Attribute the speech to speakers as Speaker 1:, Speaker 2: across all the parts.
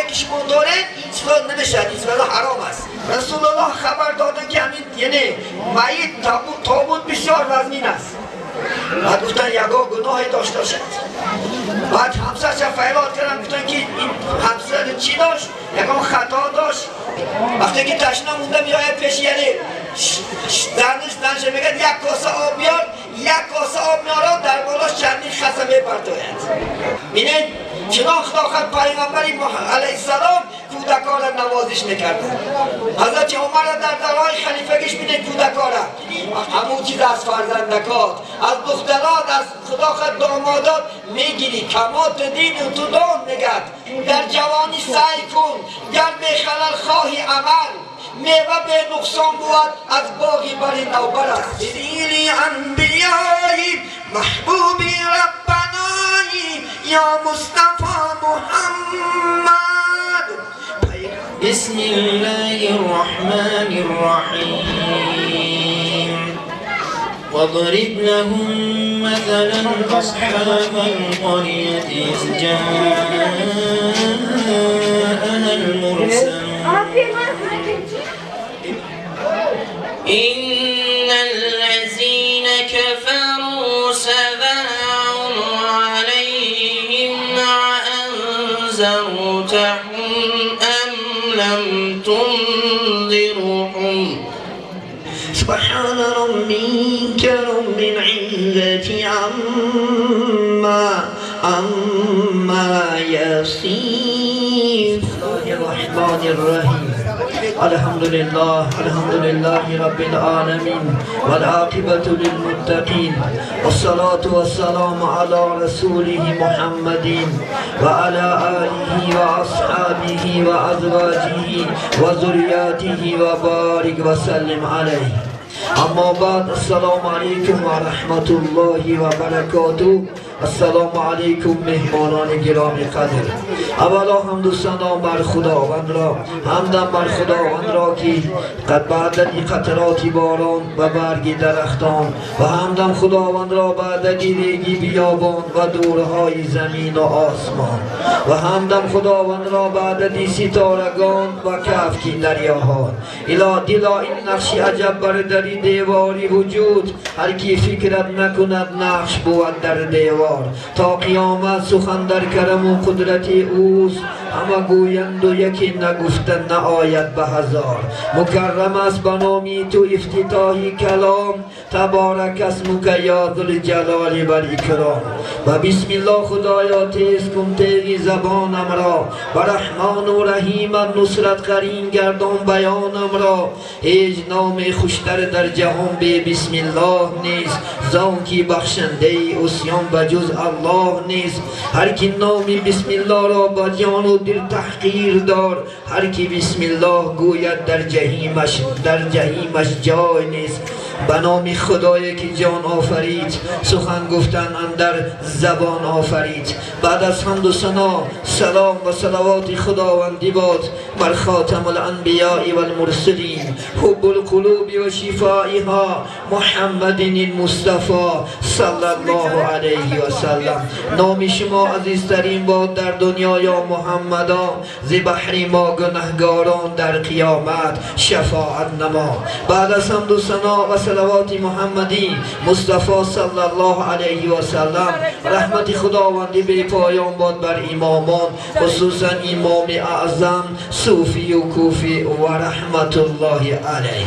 Speaker 1: که شما دارین این چیزا نمیشه، این چیزا حرام است. رسول الله خبر دادن که همین یعنی میت تابوت بسیار وزنین است. بعد گفتن یگا گناهی داشته باشد. بعد همسرش فریاد کردن، گفتن که این همسر چی داشت؟ یگان خطا داشت. وقتی که تشنه مونده میآید پیش یعنی دانش میگه یک کاسه آب بیار، یک کاسه آب میاره، در بالاش چندین خسه میپرتاید. ببینید چنان خدا خود پیغمبر علیه السلام کودکان را نوازش میکرد. حضرت عمر را در درهای خلیفگیش میده کودکان را، همون چیز از فرزندکات، از دخترات، از خدا خود دامادات میگیری. کمات دین و تو دان میگد. در جوانی سعی کن گر به خلل خواهی عمل، میوه به نقصان بود از باغی بر نوبر است. دلیل انبیایی محبوبی ربنایی یا مصطفی محمد.
Speaker 2: بسم الله الرحمن الرحیم. واضرب لهم مثلا أصحاب القرية إذ جاءها المرسلون. إن الذين كفروا سواء عليهم أأنذرتهم أم لم تنذرهم.
Speaker 1: سبحان ربك رب العزة عما يصفون. الرحمن الرحيم. الحمد لله، الحمد لله رب العالمين، والعاقبة للمتقين، والصلاة والسلام على رسوله محمد وعلى آله وأصحابه وأزواجه وذرياته وبارك وسلم عليه. اما بعد، السلام علیکم و رحمت الله و برکاته. السلام علیکم مهمانان گرامی قدر. اولا حمد و ثنا بر خداوند را، حمدم بر خداوند را که قد بعد قطرات باران و برگ درختان، و حمدم خداوند را بعد ریگی بیابان و دورهای زمین و آسمان، و حمدم خداوند را بعد ستارگان و کفکی دریاها. الا دلا این نقش عجب بر دری دیواری وجود، هر کی فکرت نکند نقش بود در دیوار. تا قیامت سخن در کرم و قدرت اوست، همه گویند و یکی نگفتن نآید به هزار. مکرم است به نامی تو افتتاحی کلام، تبارک اسمک یا ذوالجلال و الاکرام. و بسم الله خدایا تیز کن تیغ زبانم را، و رحمان و رحیم نصرت قرین گردان بیانم را. هیچ نام خوشتر در جهان به بسم الله نیست، زان کی بخشنده عصیان بجز الله نیست. هر کی نامی بسم الله را با جان و دل تحقیر دار، هر کی بسم الله گوید در جحیمش جای نیست. به نام خدایی که جان آفرید، سخن گفتن اندر زبان آفرید. بعد از حمد و ثنا، سلام و صلوات خداوندی باد بر خاتم الانبیاء و المرسلین، حب القلوب و شفائها، محمد المصطفی صلی الله علیه و سلم. نام شما عزیزترین باد در دنیا یا محمدا، ز بحر ما گنهگاران در قیامت شفاعت نما. بعد از حمد و ثنا و صلوات محمدی مصطفی صلی الله علیه و سلم، رحمت خداوندی به پایان باد بر امامان، خصوصا امام اعظم صوفی و کوفی و رحمت الله علیه.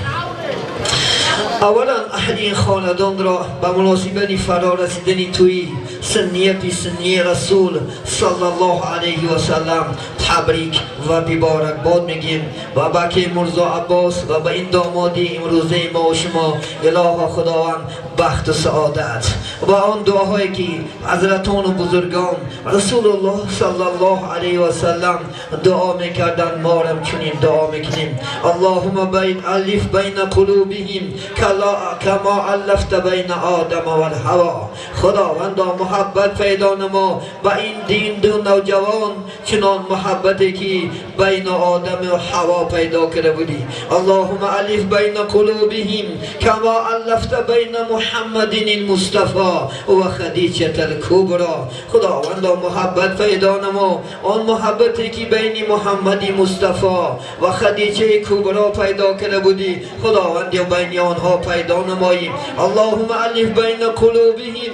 Speaker 1: اولا اهل این خاندان را به مناسبت فرا رسیدن توی سنیت سنی رسول صلی الله علیه و سلم تبریک و مبارک باد میگیم و به مرزا عباس و به این دامادی امروزه ما و شما اله خداوند بخت و سعادت و آن دعاهایی که حضرتان و بزرگان رسول الله صلی الله علیه و سلم دعا میکردن ما را چنین دعا میکنیم. اللهم بین الف بین قلوبهم کما الفت بین آدم و الحوا. خداوند محبت پیدا نما با این دین دو نوجوان چنان محبتی که بین آدم و حوا پیدا کرده بودی. اللهم الف بین قلوبهم کما الفت بین محمد المصطفی و خدیجه الکبری. خداوند محبت پیدا نما، آن محبتی که بین محمد مصطفی و خدیجه کبری پیدا کرده بودی خداوند بین آنها پیدا نمایی. اللهم الف بین قلوبهم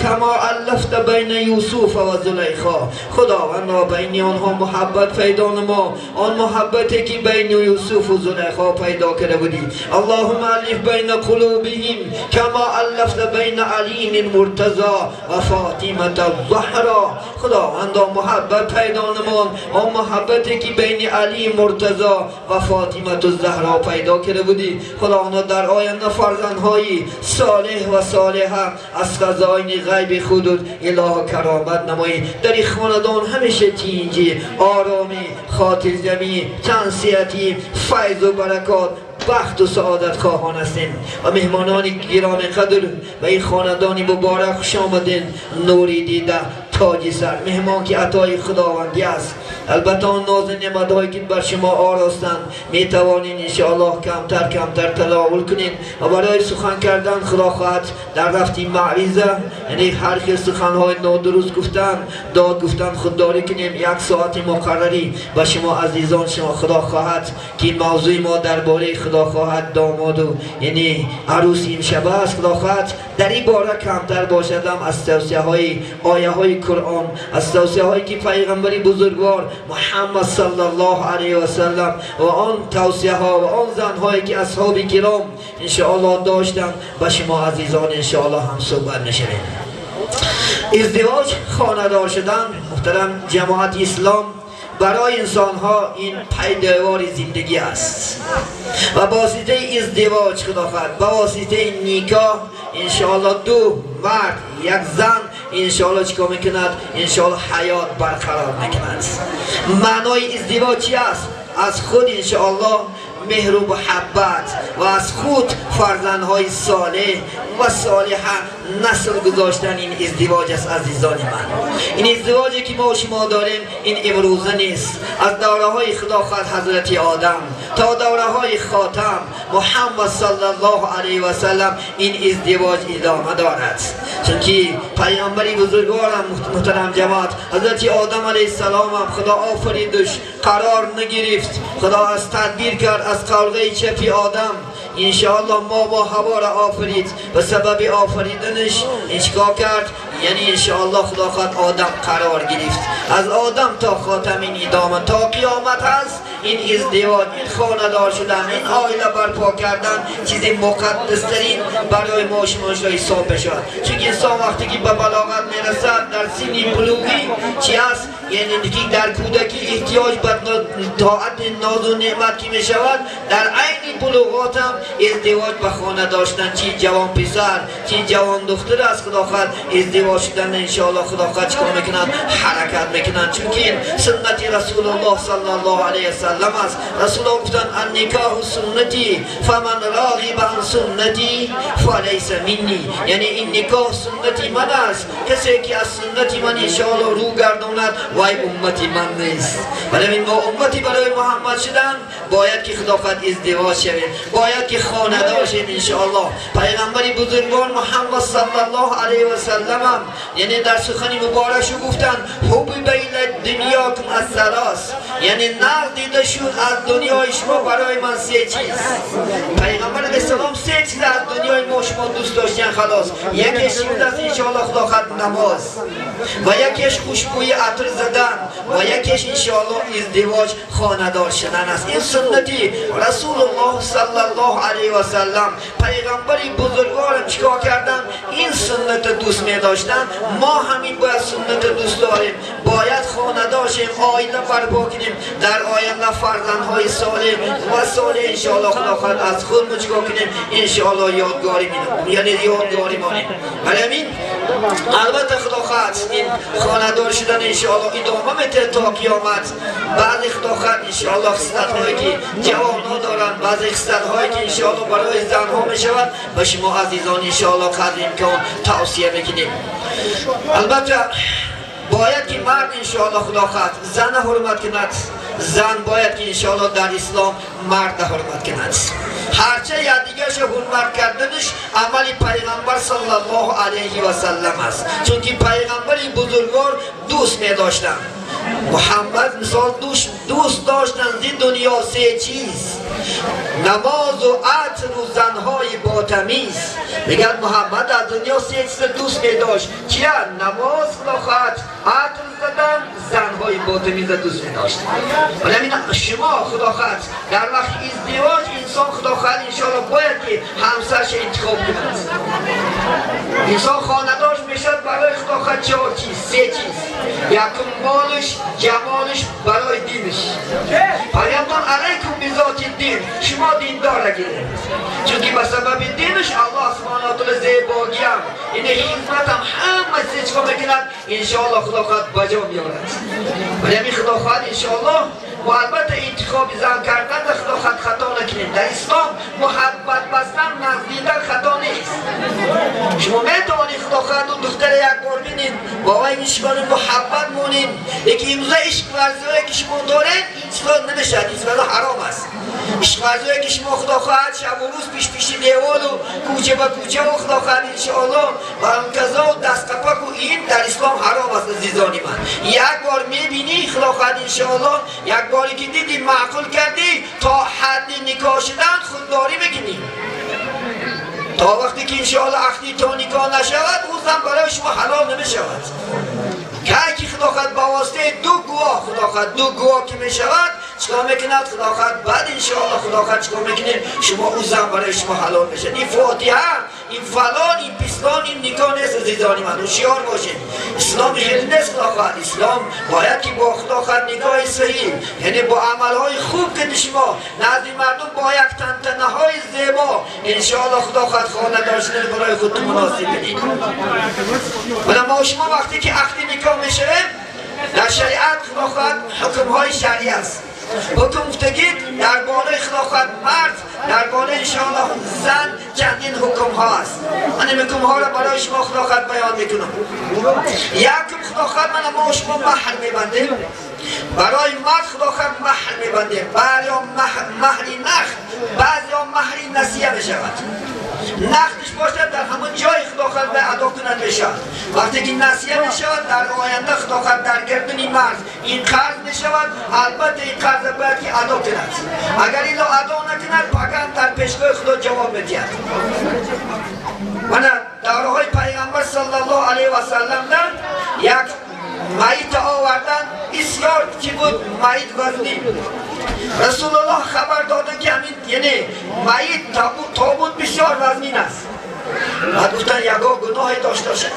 Speaker 1: کما الفت بین یوسف و زلیخا. خداوند بین آنها محبت پیدا نما، آن محبتی که بین یوسف و زلیخا پیدا کرده بودی. اللهم الف بین قلوبهم کما الفت بین علی المرتضی و فاطمه الزهرا. خداوند محبت پیدا نما، آن محبتی که بین علی مرتضی و فاطمه الزهرا پیدا کرده بودی. خداوند در آینده فرزندهای صالح و صالحه از خزاین غیب خود اله کرامت نمایی. در این خاندان همیشه تینجی، آرامی، خاطر جمعی، تنصیحتی، فیض و برکات، بخت و سعادت خواهان هستیم. و مهمانان گرامی قدر و این خاندان مبارک خوش آمدین. نوری دیده تاج سر، مهمان که عطای خداوندی است. البته آن ناز نعمت‌هایی که بر شما آراستند می توانین انشاءالله کمتر کمتر تناول کنین و برای سخن کردن خدا خواهد در رفتی معریضه، یعنی هر که سخنهای نادرست گفتن، داد گفتن خودداری کنیم. یک ساعت مقرری و شما عزیزان شما خدا خواهد که موضوع ما درباره خدا خواهد داماد و یعنی عروس این شب است. خدا خواهد در این باره کمتر باشدم از توصیه های آیه های قرآن، از توصیه هایی که پیغمبر بزرگوار محمد صلی الله علیه و سلم و آن توصیه ها و آن زن هایی که اصحاب کرام انشاءالله داشتن با شما عزیزان انشاءالله هم صحبت میشویم. ازدواج، خانه‌دار شدن، محترم جماعت اسلام، برای انسان ها این پیداوار زندگی است و با واسطه ازدواج خدا خواهد، با واسطه نکاح انشاءالله دو مرد یک زن انشاءالله چیکار میکند؟ انشاءالله حیات برقرار میکند. معنای ازدواج چی است؟ از خود انشاءالله مهر و محبت و از خود فرزندهای صالح و صالحه نسل گذاشتن، این ازدواج است عزیزان من. این ازدواجی که ما و شما داریم این امروزه نیست. از دوره های خدا خواهد حضرت آدم تا دوره های خاتم محمد صلی الله علیه و سلم این ازدواج ادامه دارد. چون که پیامبر بزرگوارم محترم جماعت حضرت آدم علیه السلام هم خدا آفریدش قرار نگرفت، خدا از تدبیر کرد از قلقه چپی آدم انشاءالله ما با هوا را آفرید و سبب آفریدنش اشکا کرد، یعنی انشاءالله خدا خواهد آدم قرار گرفت. از آدم تا خاتم این ادامه تا قیامت هست. این ازدواج، این خانه دار شدن، این عائله برپا کردن چیز مقدس ترین برای ما شما حساب بشود. چون انسان وقتی که به بلاغت میرسد در سن بلوغی چی است؟ یعنی که در کودکی احتیاج به طاعت ناز و نعمت که میشود، در عین بلوغات هم ازدواج به خانه داشتن، چی جوان پسر چی جوان دختر از خدا خواهد ازدواج شدن انشاءالله خدا خواهد چیکار میکنن؟ حرکت میکنن. چون که این سنت رسول الله صلی الله علیه وسلم است. رسول الله گفتن النکاح سنتی فمن راغب عن سنتی فلیس منی، یعنی این نکاح سنتی من است، کسی که از سنتی من انشاءالله رو گرداند وای امتی من نیست. ولی ما امتی برای محمد شدن باید که خدا خواهد ازدواج شویم، باید که خانه دار شویم انشاءالله. پیغمبر بزرگوار محمد صلی الله علیه و سلم هم یعنی در سخن مبارکش گفتن حبب الی دنیاکم الثلاث، یعنی نقد دیده شد از دنیای شما برای من سه چیز. پیغمبر علیه السلام سه چیز از دنیای ما شما دوست داشتن خلاص. یکیش این است انشاءالله خدا خواهد نماز، و یکیش خوشبویی عطر زدن، و یکیش انشاءالله ازدواج خانه دار شدن است. این سنتی رسول الله صلی الله علیه و سلم پیغمبر بزرگوارم چیکار کردن؟ این سنت دوست می داشتن. ما همین باید سنت دوست داریم، باید خانه دار شیم، عائله برپا کنیم، در آینده فرزندهای صالح و صالح انشاءالله خدا خواهد از خود ما چیکار کنیم؟ انشاءالله یادگاری می‌دیم، یعنی یادگاری مانیم. برای همین البته خدا خواهد این хонадор шудан иншоаллоҳ идома метиҳад то қиёмат. Баъзе худо хоҳад иншоаллоҳ хислатҳое ки ҷавонҳо доранд, баъзе хислатҳое ки иншоаллоҳ барои занҳо мешавад, ба шумо азизон иншоаллоҳ қадри имкон тавсия мекунем. Албатта бояд ки мард иншоаллоҳ худо хоҳад зана ҳурмат кунад, зан бояд ки иншоаллоҳ дар ислом марда ҳурмат кунад. Ҳарча якдигарша ҳурмат карданаш амали пайғамбар саллаллоҳу алайҳи васаллам аст, чунки пайғамбари бузургвор дӯст медоштанд. Муҳаммад мисол дӯст доштанд зи дунё се чиз: намозу атру занҳои ботамиз. Мегӯяд Муҳаммад аз дунё се чиза дӯст медошт. Чия? Намоз, худо атр задан, занҳои ботамиза дӯст медошт. Вале шумо худо хоҳад дар вақти издивоҷ инсон худо хоҳад иншоаллоҳ бояд ки ҳамсарша интихоб кунад. Инсон хонадор мешавад барои худо хоҳад чор чиз, се чиз: якум молаш, ҷамолаш, барои динаш. Пайғамбар алайкум бизоти дин, шумо диндор гиред, чунки ба сабаби динаш Аллоҳ субҳонаҳу ва таъоло зебогиам, ини хизматам ҳама чиз чикор мекунад иншоаллоҳ худо хоҳад ба ҷо меорад. Вале ҳамин худо хоҳад иншоаллоҳ мо албатта интихоби зан кардан худо хоҳад хато накунем. Дар ислом муҳаббат бастан наздидан хато нест. Шумо метавонед худо хоҳад духтара як бор бинед, бо вай ишқони муҳаббат монед, лекин имрӯза ишқварзиҳое ки шумо доред ин чизҳо намешавад, ин чизҳо ҳаром аст. Ишқварзиҳое ки шумо худо хоҳад шабу рӯз пешпеши деволу кӯча ба кӯчаву худо хоҳад иншоаллоҳ ва ҳамказо дастқапаку, ин дар ислом ҳаром аст. Азизони ман, як бор мебинӣ худо хоҳад иншоаллоҳ, як боре ки дидӣ маъқул кардӣ, то ҳадди никоҳ шудан худдорӣ мекунӣ то вақте ки иншоаллоҳ ақди то никоҳ нашавад, ӯ зан барои шумо ҳалол намешавад. Кай ки худо хоҳад ба воситаи ду гувоҳ, худо хоҳад ду гувоҳ ки мешавад, чикор мекунад худо хоҳад баъд иншоаллоҳ худо хоҳад чикор мекунем, шумо ӯ зан барои шумо ҳалол мешавад. Ин фотиҳа, ин фалон, ин пислон, ин никоҳ нест. Азизони ман, ҳушёр бошед. Ислом хеле нест. Худо хоҳад ислом бояд ки бо худо хоҳад никоҳи саҳиҳ, яъне бо амалҳои хуб ки шумо назди мардум бо як тантанаҳои зебо иншоаллоҳ худо хоҳад хонадор шудан барои худтон муносиб бинед. Вале мо шумо вақте ки ақди никоҳ мешавем, дар шариат худо хоҳад ҳукмҳои шаръӣ аст. Ҳукм гуфтагӣ дар болои худо хоҳад мард, дар болои иншоаллоҳ зан чандин ҳукмҳо аст. Ман ин ҳукмҳоро барои шумо худо хоҳад баён мекунам. Якум, худо хоҳад мана мо шумо маҳр мебандем. Барои мард худо хоҳад маҳр мебандем. Баъзеҳо маҳри нақд, баъзеҳо маҳри насия мешавад. Нақдиш бошад, дар ҳамон ҷои худо хоҳад ба адо кунад мешавад. Вақте ки насия мешавад, дар оянда худо хоҳад дар гардани мард ин қарз мешавад. Албатта ин қарза бояд ки адо кунад. Агар инро адо накунад, паган дар пешгоҳи худо ҷавоб медиҳад. Мана давраҳои пайғамбар саллаллоҳу алайҳи васалламда як майита овардан, бисёр чӣ буд, майит вазнин. Расулуллоҳ хабар доданд ки ҳамин яъне майит тобут бисёр вазнин аст. Баъд гуфтанд ягон гуноҳе дошта бошад.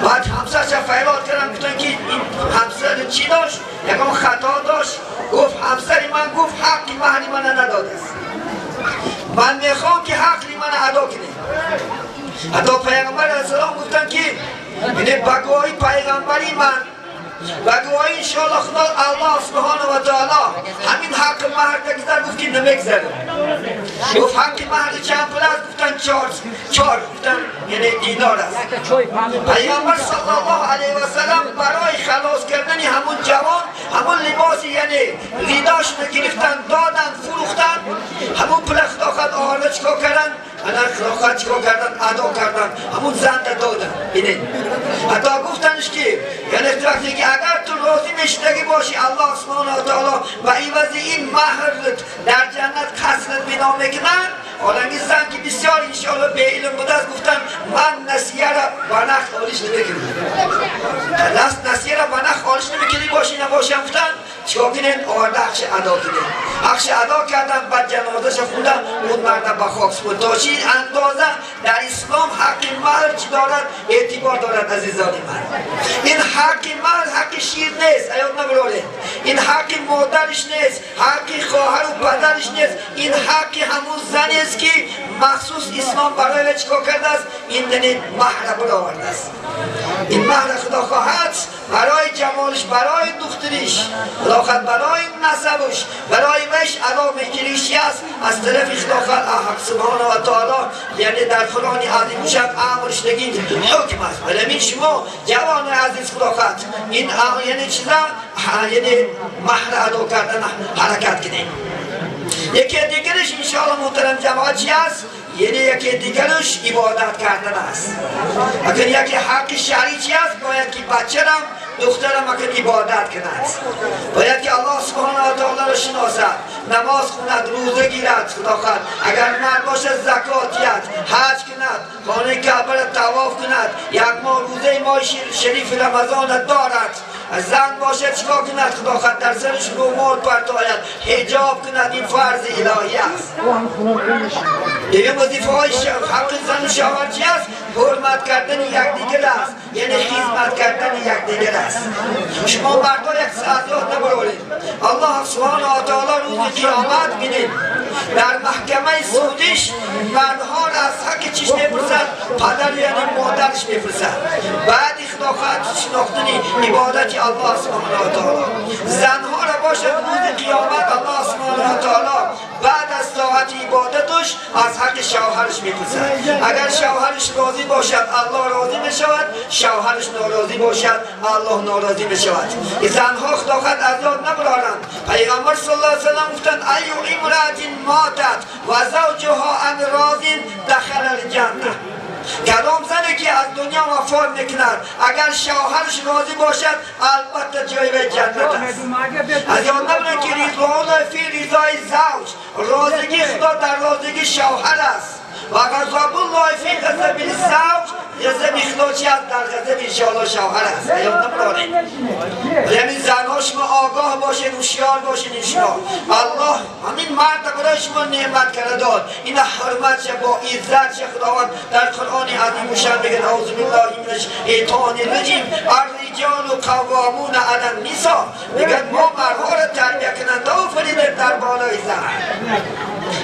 Speaker 1: Баъд ҳамсарша фарёд карданд, гуфтанд ки ин ҳамсар чӣ дошт, ягон хато дошт? Гуфт ҳамсари ман гуфт ҳаққи маҳри мана надодааст, ман мехоҳам ки ҳаққи мана адо кунед. Ҳатто пайғамбар алайҳиссалом гуфтанд ки яъне ба гувоҳи пайғамбари ман, ба гувоҳи иншоаллоҳ худо Аллоҳ субҳонаҳу ва таоло ҳамин ҳаққи маҳр гузар. Гуфт ки намегузарам. Гуфт ҳаққи маҳр чанд пул аст? Гуфтанд чор, гуфтанд яъне динор аст. Пайғамбар саллаллоҳу алайҳи васаллам барои халос кардани ҳамун ҷавон ҳамун либоси яъне ридошро гирифтанд, доданд, фурӯхтанд. Ҳамун пула худо хоҳад оварда чикор карданд? Ана худо хоҳад чикор карданд? Адо карданд, ҳамун занда доданд. Бинед, ҳатто гуфтанш ки яъне вақте ки агар ту розӣ мешудагӣ бошӣ, Аллоҳ субҳонаҳу ва таоло ба ивази ин маҳр дар ҷаннат қасрат бино мекунад. Ҳоланги зан ки бисёр иншоаллоҳ беилм будааст, гуфтанд ман насияра ба нақд олиш намекунам, насияра ба нақд олиш намекунӣ бошӣ набошам. Гуфтанд чикор кунед? Оварда ҳақши адо кунед. Ҳақши адо кардан, баъд ҷанозаша хундан, он марда ба хок супурд. То чӣ андоза дар ислом ҳаққи маҳр чӣ дорад, эътибор дорад. Азизони ман, ин ҳаққи маҳр ҳаққи шир нест, аёд набароред. Ин ҳаққи модариш нест, ҳаққи хоҳару падариш нест, ин ҳаққи ҳамун занест ки مخصوص اسلام برای چیکار کرده است؟ این یعنی مهر برآورده است. این مهر خدا خواهد برای جمالش، برای دختریش، خدا خواهد برای نسبش، برای وش ادا میگیریش است از طرف خدا خواهد حق سبحانه و تعالی، یعنی در قرآن عظیم شد امرش نگین حکم است. ولی شما جوان عزیز خدا خواهد این یعنی چیزا یعنی مهر ادا کردن حرکت کنید. یکی دیگرش انشاءالله محترم جماعت چی است؟ یعنی یکی دیگرش عبادت کردن است. اگر یکی حق شرعی چی است؟ باید که بچه‌رم دخترم اگر عبادت کند، باید که الله سبحانه و تعالی را شناسد، نماز خواند، روزه گیرد، خدا خواهد اگر مرد باشد زکات دهد، حج کند، خانه کعبه را طواف کند، یک ماه روزه ماه شریف رمضان دارد. زن باشد چیکار کند؟ خدا خواهد در سرش رومال پرتاید، حجاب کند، این فرض الهی است. دیگه وظیفه های حق زن و شوهر چی است؟ حرمت کردن یکدیگر است، یعنی خدمت کردن یکدیگر است. شما مردان یک ساعت یاد نبرورید. الله سبحانه و تعالی روز قیامت بینید در محکمه سودش مردها را از حق چیش میپرسد؟ پدر یعنی مادرش میپرسد. بعد خدا خواهد شناختن عبادت الله سبحانه و تعالی. زنها را باشد روز قیامت الله سبحانه و تعالی بعد از طاعت عبادتش از حق شوهرش میپرسد. اگر شوهرش راضی باشد الله راضی میشود، شوهرش ناراضی باشد الله ناراضی میشود. زنها خدا خواهد از یاد نبرارند. پیغمبر صلی الله علیه و سلم گفتند ای امرأة ماتت و زوجها عن راض دخل الجنه. کدام زنی که از دنیا وفات میکند اگر شوهرش راضی باشد البته جای به جنت است. از یاد نبرید که رضوان فی رضای زوج، راضیگی خدا در راضیگی شوهر است. و غضب الله فی غضب الزوج، غضب خدا چی است؟ در غضب انشاءالله شوهر است. یاد نبرید. یعنی زنها شما آگاه باشین، هوشیار باشین. انشاءالله الله همین مرد برای شما نعمت کرده داد، این حرمت چه با عزت چه خداوند در قرآن عظیم الشان میگه اعوذ بالله من الشیطان الرجیم الرجال قوامون علی النساء. میگه ما مردها را تربیت کننده آفریدیم در بالای زن.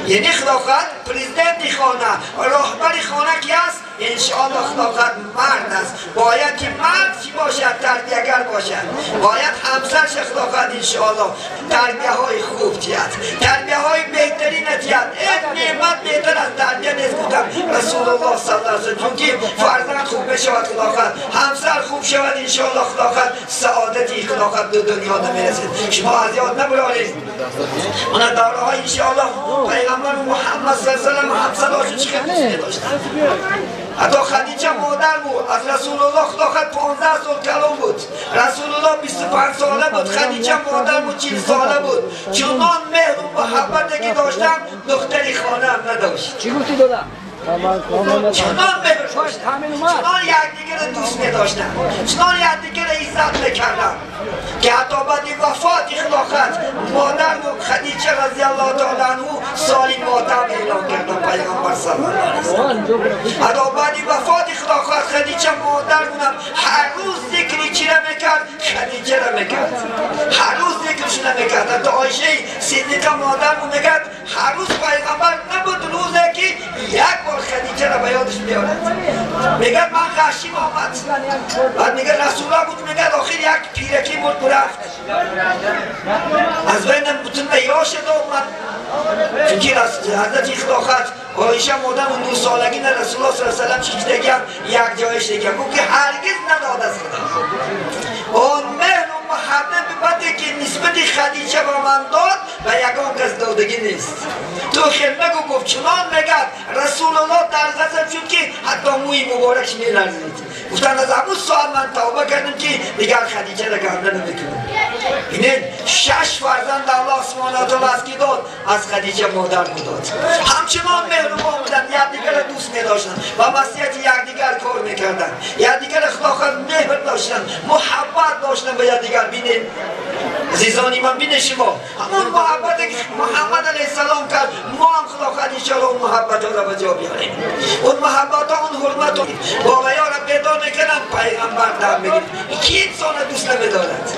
Speaker 1: یعنی خداوند پرزیدنت خانه، راهبر خانه کی است؟ انشاءالله خداوند مرد است. باید که مرد چی باشد؟ تربیه‌گر باشد. باید همسرش خداوند انشاءالله تربیه های خوب تیاد، تربیه های بهترین تیاد. این نعمت بهتر از تربیه نیست. گفتم رسول الله صلی الله علیه و سلم چون که فرزند خوب بشود خداوند، همسر خوب شود انشاءالله خداوند سعادتی خداوند دو دنیا نمیرسید. شما از یاد نبرارید اون دوره های انشاءالله پیغمبر محمد صلی الله علیه و سلم همسراشو چه دوست داشتن. حتی خدیجه مادر بود از رسول الله خدا خواهد 15 سال کلام بود، رسول الله 25 ساله بود، خدیجه مادر بود 40 ساله بود. چنان مهر و محبت که داشتن دختری خانه هم نداشت.
Speaker 3: چی گفتی دادا؟
Speaker 1: چنان مهر داشتن، چنان یکدیگر را دوست می‌داشتن، چنان یکدیگر را عزت می‌کردن که حتی بعد وفات خلافت مادر و خدیجه رضی الله تعالی عنه سالی ماتم اعلام کردن پیغمبر صلی الله علیه و سلم. حتی بعد وفات خلافت خدیجه مادر بودم هر روز ذکری چی را میکرد؟ خدیجه را میکرد، هر روز ذکرش نمیکرد. حتی عایشه صدیقه مادر بود میکرد هر روز پیغمبر نبود روزی که یک بار خدیجه را به یادش میارد. میگه من غشیم آمد، بعد میگه رسول الله بود، میگه آخر یک پیرکی بود رفت از بین بتون یاش آمد. چونکه حضرت خلافت عایشه مادر و 9 سالگی نه رسول الله صلی الله علیه و سلم چیز دیگه یک جایش دیگه گفت که هرگز نداد از خدا. آن مهر و محبت بدی که نسبت خدیجه به من داد و یگان کس دادگی نیست. تو خیر نگو. گفت چنان میگد رسول الله در غضب شد که حتی موی مبارکش میلرزید. گفتن از همون سال من توبه کردم که دیگر خدیجه را گنده نمیکنم. اینه 6 فرزند الله سبحانه و تعالی از کی داد؟ از خدیجه مادر داد. همچنان مهربان بودن، یکدیگر را دوست می‌داشتن و وصیت یکدیگر کار می‌کردن، یکدیگر خدا مهر داشتن، محبت داشتن به یکدیگر. بینید عزیزانی من، بینید شما همون محبت که محمد علیه السلام کرد، ما هم خدا خواهد انشاءالله اون محبت ها را به جا بیاریم، اون محبت ها، اون حرمت ها. بابایا را پیدا میکنم پیغمبر دم میگیریم. کی انسان دوست نمیدارد؟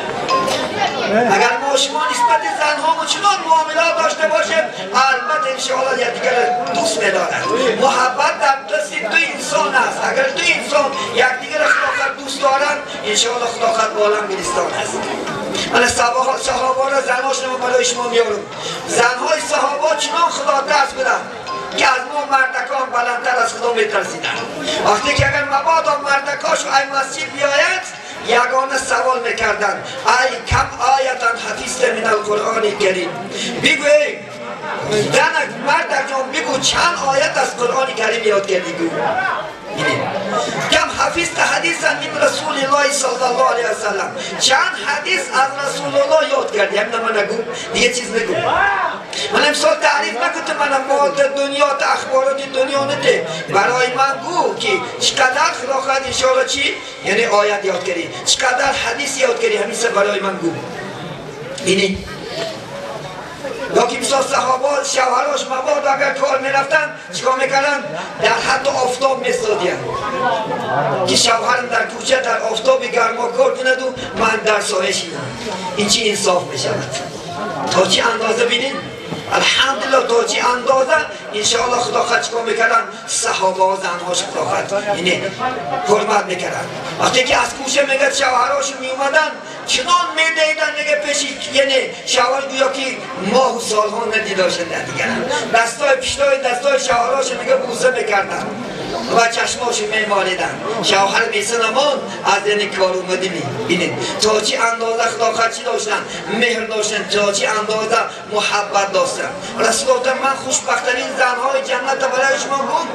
Speaker 1: اگر ما شما نسبت زنها چنان معاملات داشته باشیم، البته انشاءالله یکدیگر دوست می‌دارند. محبت در دست دو انسان است. اگر دو انسان یکدیگر خدا دوست دارند، انشاءالله خدا خود بالام گلستان است. من صحابه را زنهاشون رو برای شما میارم. زنهای صحابه چنان خدا ترس بودند که از ما مردکان بلندتر از خدا میترسیدند. وقتی که اگر مبادا مردکاش ای مسجد بیاید، یگانه سوال میکردن ای کم آیتا حفظت من القرآن کریم، بگو ای زنک مردک جان بگو چند آیت از قرآن کریم یاد کردی؟ گو کم حفظت حدیثا من رسول الله صلی الله علیه وسلم، چند حدیث از رسول الله یاد کردی؟ همین من نگو دیگه چیز نگو. من امسال تعریف نکن تو من ماد دنیا تا اخبارات دنیا نده، برای من گو که چقدر خدا انشاءالله چی یعنی آیت یاد کردی، چقدر حدیث یاد کردی، همین برای من گو. اینی یا که مثال صحابه شوهراش مبادا اگر کار میرفتن چیکار میکردن؟ در حتی آفتاب میستادین که شوهرم در کوچه در آفتاب گرما کار کند و من در سایه شینم. این چی انصاف میشود؟ تا چی اندازه بینید؟ الحمدلله تا چی اندازه انشاءالله خدا خود چیکار میکردن؟ صحابه ها زنهاش خدا خود یعنی حرمت میکردن. وقتی که از کوچه میگه شوهراش میومدن چنان میدیدن میگه پیش یعنی شوهر گویا که ماه و سالها ندیداشتن دیگرن، دستای پشتای دستای شوهراش میگه بوسه میکردن و چشماشو میمالیدن. شوهر بیسنمان از این کار اومدی میبینید تا چی اندازه خدا خود چی داشتن؟ مهر داشتن، تا چی اندازه محبت داشتن. رسول الله من خوشبختترین زنهای جنت برای شما گفت،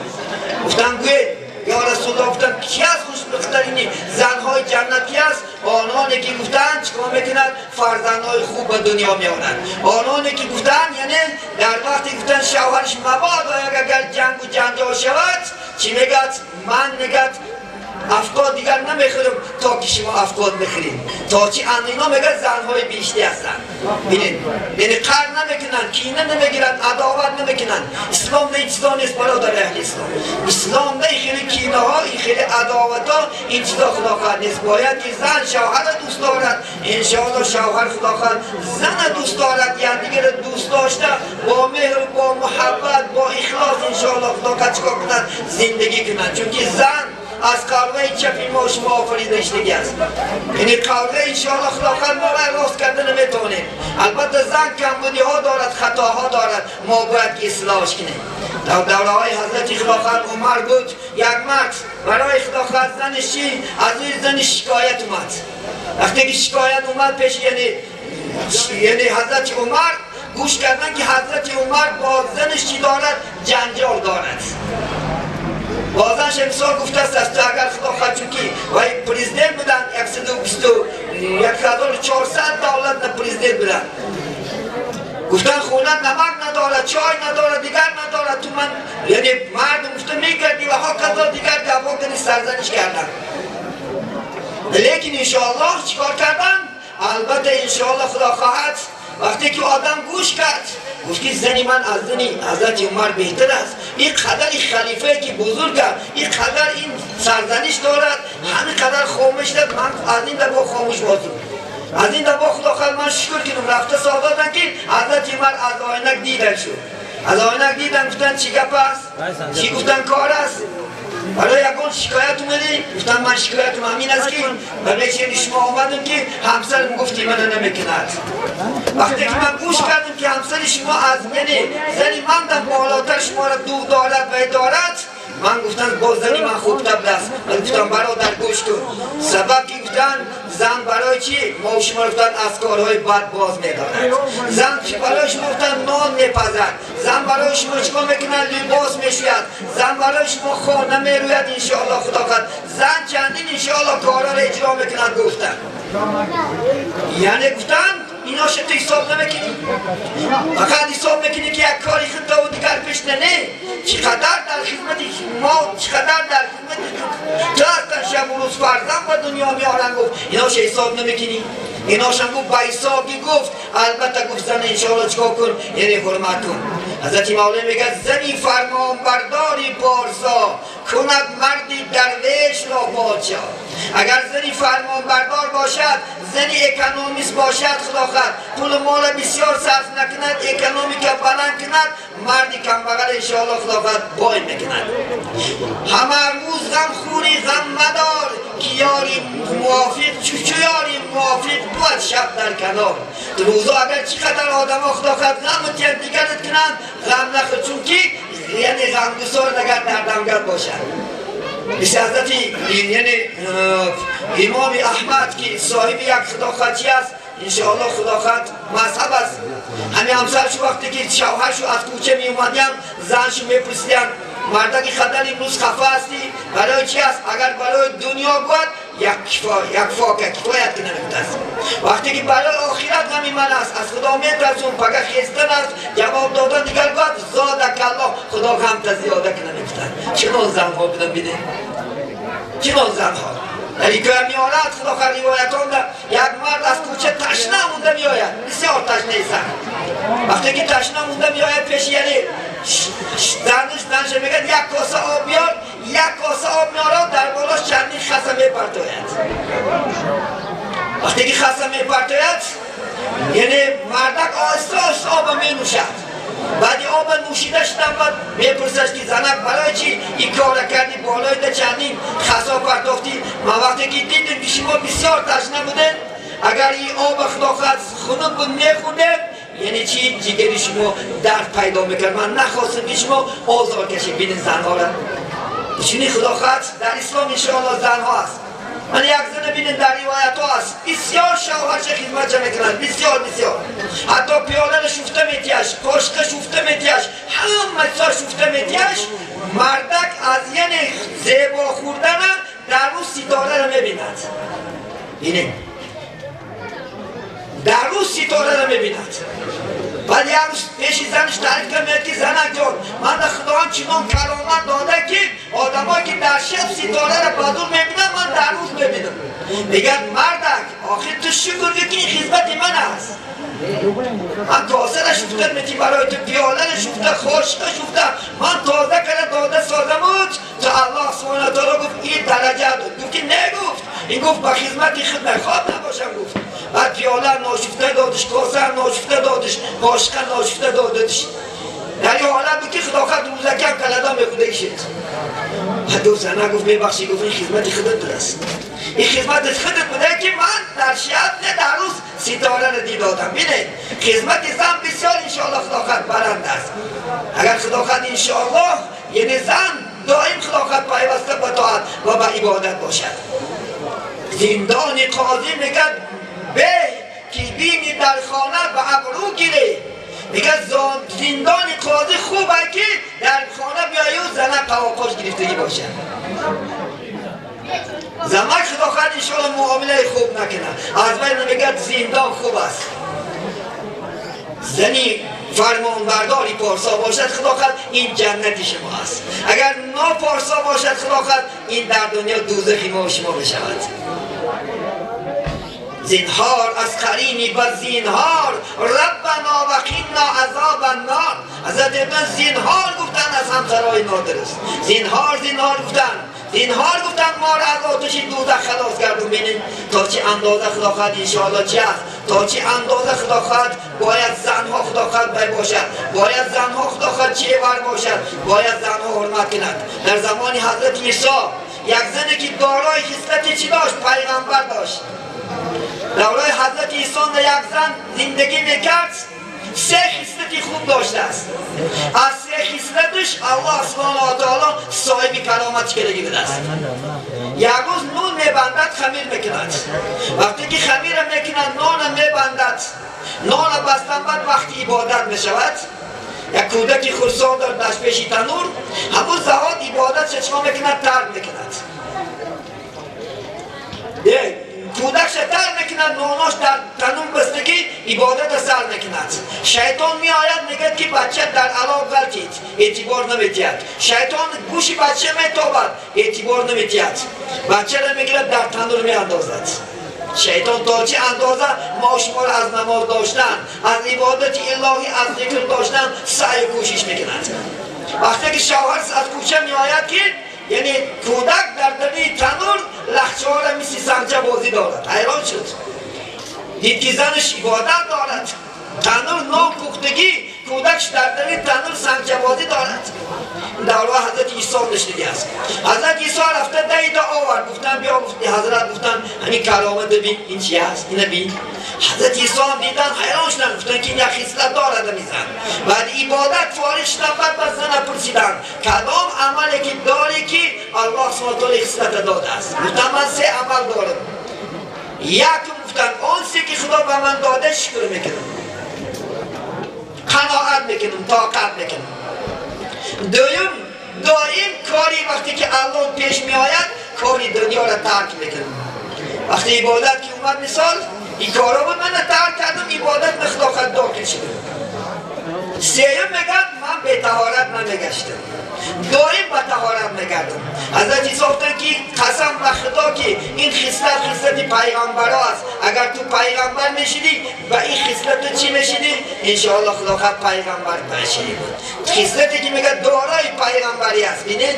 Speaker 1: گفتن گوید یا رسول الله، گفتن کی از خوشبختترین زنهای جنت کی است؟ آنانی که گفتن چیکار میکنند؟ فرزندهای خوب به دنیا میارند. آنانی که گفتن یعنی در وقتی گفتن شوهرش مبادا اگر جنگ و جنجال شود چی میگد؟ من میگد افکار دیگر نمیخورم تا که شما افکار بخورید. تا چی اینا میگه زنهای بیشتی هستن. ببینید یعنی قهر نمیکنن، کینه نمیگیرن، عداوت نمیکنن. اسلام نه چیزا نیست برادر اهل اسلام. اسلام نه خیلی کینه ها، این خیلی عداوت ها، این چیزا خدا خواهد نیست. باید که زن شوهر دوست دارد، انشاءالله شوهر خدا خواهد زن دوست دارد، یعنی دیگر دوست داشته با مهر، با محبت، با اخلاص انشاءالله خدا خواهد چیکار کند؟ زندگی کنند. چون که زن از قلبه چپی ما شما آفریده شدگی است. یعنی قلبه انشاءالله خدا ما راست کرده نمیتونیم. البته زن کمبودی ها دارد، خطاها دارد، ما باید که اصلاحش کنیم. در دوره های حضرت خلافت عمر بود یک مرد برای خلافت زنش چی؟ از روی زن شکایت اومد. وقتی که شکایت اومد پیش یعنی حضرت عمر گوش کردن که حضرت عمر با زنش چی دارد؟ جنجال دارد. بازن شمسار گفته است از تو اگر خدا خواهد چونکی و پرزیدنت بودن 1400 دولت پرزیدنت بودن، گفتن خونه نمک نداره، چای نداره، دیگر نداره. تو من یعنی مردم گفته میکردی و ها قضا دیگر دعوا کنی سرزنش کردن. لیکن انشاءالله چیکار کردن؟ البته انشاءالله خدا خواهد وقتی که آدم گوش کرد گفت که زنی من از زنی حضرت عمر بهتر است. این قدر خلیفه که بزرگ است، این قدر این سرزنش دارد، همین قدر خاموش دارد، من از این دبا خاموش بازم، از این دبا خدا خواهد من شکر کنم. رفته ساداتن که حضرت عمر از آینک دیدن شد، از آینک دیدن گفتن چی گپ است؟ چی گفتن کار است؟ برای یکون شکایت اومدی؟ گفتن من شکایتم همین است که برای چه شما آمدم که همسرم گفتی من نمیکند. وقتی که من گوش کردم که همسر شما از منی زنی من در بالاتر شما را دو دارد و دارد، من گفتم با زنی من خوب تبل است. من گفتم برادر گوش کن. سبب که گفتن زن برای چی؟ ما شما گفتن از کارهای بد باز میدارد. زن برای شما گفتن نان میپزد، زن برای شما چیکار میکنه؟ لباس میشوید، زن برای شما خانه میروید انشاءالله خدا خواهد. زن چندین انشاءالله کارا را اجرا میکند. گفتن یعنی گفتن اینا تو حساب نمیکنی، فقط حساب میکنی که یک کاری خود و دیگر پیش نه. چقدر در خدمت ما، چقدر در خدمت تو هستن، شب و روز فرزند به دنیا میارن. گفت ایناش حساب نمیکنی. ایناش هم گفت به حسابی گفت البته گفت زن انشاءالله چیکار کن؟ یعنی حرمت کن. حضرت مولی میگه زنی فرمانبرداری پارسا کند مردی درویش را پادشاه. اگر زنی فرمانبردار باشد، زنی اکونومیست باشد، خدا خواهد پول مال بسیار صرف نکند، اکونومیک بلند کند، مردی کمبغل انشاءالله خدا خواهد بای میکند. همه روز غم خوری غم مدار که یاری موافق چو یاری موافق بود شب در کنار. روزا اگر چی خطر آدم ها خدا خواهد غم و دیگرت کنند، غم نخور، چون که یعنی غمگسار اگر در دمگرد باشد. مثل حضرت یعنی امام احمد که صاحب یک خداخواهی است، انشاءالله خداخواد مذهب است. همین همسرشو وقتی که شوهرشو از کوچه می اومدیم، زنشو میپرسیدن مردکی خطر امروز خفه هستی برای چی است؟ اگر برای دنیا بود یک فاکه کفایت که نمیگفت است. وقتی که برای آخرت غمی من است، از خدا میترسم، پگه خیستن است، جواب دادن دیگر بود زادک الله، خدا غم تا زیاده که نمیگفتن. چنان زنها بودن بینه، چنان زنها در این که میآید خدا خیر روایتان ده یک مرد از کوچه تشنه مونده میآید، بسیار تشنه سخت. وقتی که تشنه مونده میآید پیش یعنی زنش میگه یک کاسه آب بیار، یک کاسه آب میارد، در بالاش چندین خسه میپرتاید. وقتی که خسه میپرتاید یعنی مردک آهسته آهسته آب مینوشد. بعدی آب نوشیده شدن بعد میپرسش که زنک برای چی این کار کردی، بالای ده چندین خسا پرتافتی؟ من وقتی که دیدم که شما بسیار تشنه بودن، اگر این آب خدا خواهد خنک بود میخوردن، یعنی چی؟ جگری شما درد پیدا میکرد. من نخواستم که شما آزار کشید. بینین زنها را چونی خدا خواهد در اسلام انشاءالله زنها هست. من یک زن بینین در روایت ها هست بسیار شوهرش خدمت میکنند، بسیار بسیار، حتی پیاله شفته میتیش، قاشق شفته میتیش، همه چیزا شفته میتیش. مردک از یعنی زیبا خوردن در روز ستاره را میبیند. بینین در روز ستاره را میبیند. بعد یک روز پیش زنش تعریف کرد، میگه که زنک جان من در خداوند چنان کرامت داده که آدمایی که در شب ستاره را بدور میبینن من در روز میبینم. میگه مردک آخر تو شکر که این خدمت من است، من کاسه را شفته میتی برای تو، پیاله را شفته، خاشقه شفته، من تازه کرده داده سازمود تا الله سبحانه و تعالی گفت این درجه داد. گفت که نگفت، این گفت به خدمت خود نخواب نباشم گفت. بعد پیاله ناشفته دادش، کاسه ناشفته دادش، قاشقه ناشفته دادش. در این حالت بود که خدا خود روزکم کلدا میخوده کشید. بعد گفت زنه گفت میبخشی، گفت این خدمت خودت بوده است، این خدمت خودت بوده که من در شب نه در روز ستاره را دیدادم. بینید خدمت زن بسیار انشاءالله خدا خود بلند است. اگر خدا خود انشاءالله یعنی زن دائم خدا خود پیوسته به طاعت و به عبادت باشد. زندان قاضی میگه به که بینی در خانه به ابرو گیره. میگه زندان قاضی خوبه که در خانه بیایی و زنه قواقاش گرفتگی باشه. زنک خدا خواهد انشاءالله معامله خوب نکنه، از بین میگه زندان خوب است. زنی فرمانبرداری پارسا باشد خدا خواهد این جنت شما است. اگر ناپارسا باشد خدا خواهد این در دنیا دوزخی ما و شما بشود. زینهار از قرینی و زینهار ربنا و قینا عذاب النار. حضرت ابن زینهار گفتن از همسرای نادرست، زینهار زینهار گفتن، زینهار گفتن ما را از آتش دوزخ خلاص کردون. ببینید تا چه اندازه خدا خواهد انشاءالله چی است، تا چه اندازه خدا خواهد باید زنها خدا خواهد باشد، باید زنها خدا خواهد چه ور باشد، باید زنها حرمت کنند. در زمان حضرت عیسی یک زنی که دارای خصلت چی داشت؟ پیغمبر داشت. دورای حضرت عیسی در یک زن زندگی میکرد، سه خصلت خوب داشته است. از سه خصلتش الله سبحانه و تعالی صاحب کرامت کردگی بوده است. یک روز نون میبندد، خمیر میکند. وقتی که خمیر میکند نان میبندد، نان بستن بعد وقتی عبادت میشود، یک کودکی خرسان دارد در پیش تنور، همون زهاد عبادت چشما میکند، ترک میکند. کودک تر میکند، ناناش در تنور بستگی عبادت سر میکند. شیطان میآید میگه که بچه در علا غلطید، اعتبار نمیدهد. شیطان گوش بچه میتابد، اعتبار نمیدهد. بچه را میگیرد در تنور میاندازد. شیطان تا چه اندازه ما شما را از نماز داشتن، از عبادت الهی، از ذکر داشتن سعی و کوشش میکند. وقتی که شوهر از کوچه میآید که یعنی کودک در دلی تنور لخچه را مثل سنگچه بازی دارد، حیران شد. دید که زنش عبادت دارد، تنور نو پختگی، کودکش در دلی تنور سنگچه بازی دارد. در راه حضرت عیسی نشنیده است. حضرت عیسی رفته دیده آورد، گفتن بیا، حضرت گفتن همین کرامت ببین، این چی هست، اینو ببین. حضرت عیسی هم دیدن حیران شدن، گفتن که این یک خصلت دارد میزن. بعد عبادت فارغ شدن، بعد از زن پرسیدن کدام عملی که داری که الله سبحانه و تعالی خصلت داده است؟ گفتن من سه عمل دارم. یک، گفتن آن سه که خدا به من داده شکر میکنم، قناعت میکنم، طاقت میکنم. دویم، دائم کاری وقتی که الله پیش می آید کاری دنیا را ترک میکنم. وقتی عبادت که اومد مثال این کارا بود من ترک کردم، عبادت به خدا داخل شدم. سیم میگن من به طهارت نمیگشتم، دائم به طهارت میگردم. حضرت عیسی گفتن که قسم به خدا که این خصلت خصلت پیغمبر است، اگر تو پیغمبر میشدی و این خصلت چی میشدی؟ انشاءالله خدا خود پیغمبر میشدی. خصلتی که میگه دارای پیغمبری است. ببینید،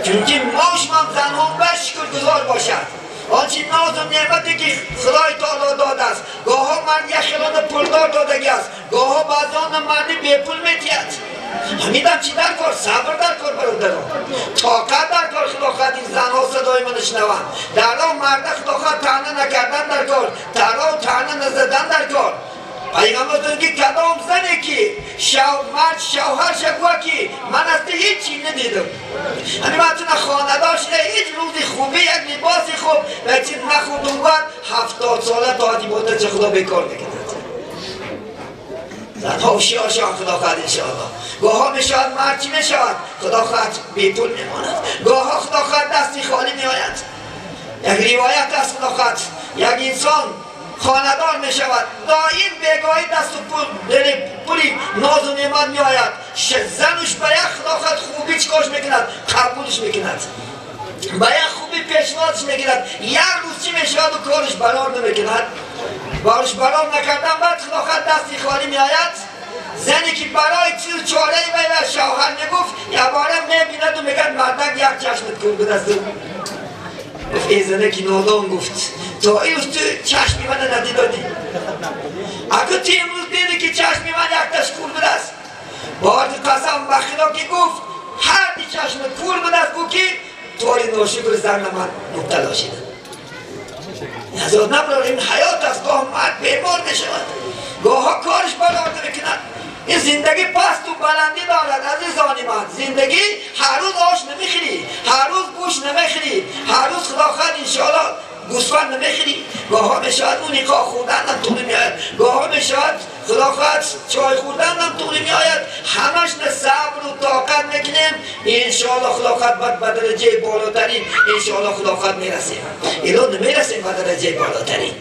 Speaker 1: چون ما شما زنها به شکرگزار باشد آنچه ناز و نعمتی که خدای تعالی داده است. گاها مرد یک خلان پولدار دادگی است، گاها بعضان مردی بی پول میتید. همیدم چی در کار؟ صبر در کار برادران، طاقت در کار. خدا خواهد این زنها صدای من شنوند. در راه مرد خدا خواهد طعنه نکردن در کار، در راه طعنه نزدن در کار. پیغمبر گفت که کدام زنی که مرد شوهر شکوه که من از تو هیچی ندیدم، یعنی من تو خانه‌دار شده هیچ روزی خوبی یک لباسی خوب و چیز نخوردم، بعد 70 ساله تا عبادت خدا بیکار میکند. زنها هوشیار شوند خدا خواهد انشاءالله. گاها میشود مرد چی میشود؟ خدا خواهد بی پول میماند. گاها خدا خواهد دستی خالی میآید. یک روایت است خدا خواهد یک انسان خاندار می شود، دائم بگاهی دست و پول دل پولی ناز و نعمت می آید. زنش به یک خدا خواهد خوبی چیکارش میکند؟ قبولش میکند، به یک خوبی پیشنهادش میکند. یک روز چی میشود و کارش برار نمیکند، بارش برار نکردن، بعد خدا خواهد دستی خالی می آید. زنی که برای چیز چاره ای و شوهر میگفت یه باره میبیند و میگد مردک یک چشمت کور به دست. گفت ای زنه که نادان، گفت تا این روز تو چشمی من ندیدادی، اگه تو امروز دیدی که چشمی من یک تش کور بوده است، بارد قسم به خدا که گفت هر دی چشم کور بوده است، گفت که توری ناشکر زن من مبتلا شده. نزاد نبرار، این حیات است. گاه مرد بیمار میشود، گاه کارش برآورده میکند. این زندگی پست و بلندی دارد عزیزان من. زندگی هر روز آش نمیخوری، هر روز گوش نمیخوری، هر روز خدا خواهد انشاءالله گوسفند نمیخوری. گاها میشود اون نکاح خوردن هم طول میآید، گاها میشود خدا خواهد چای خوردن هم طول میآید. همش نه صبر و طاقت میکنیم انشاءالله خدا خواهد بعد به درجه بالاترین انشاءالله خدا خواهد میرسیم. اینا نمیرسیم به درجه بالاترین.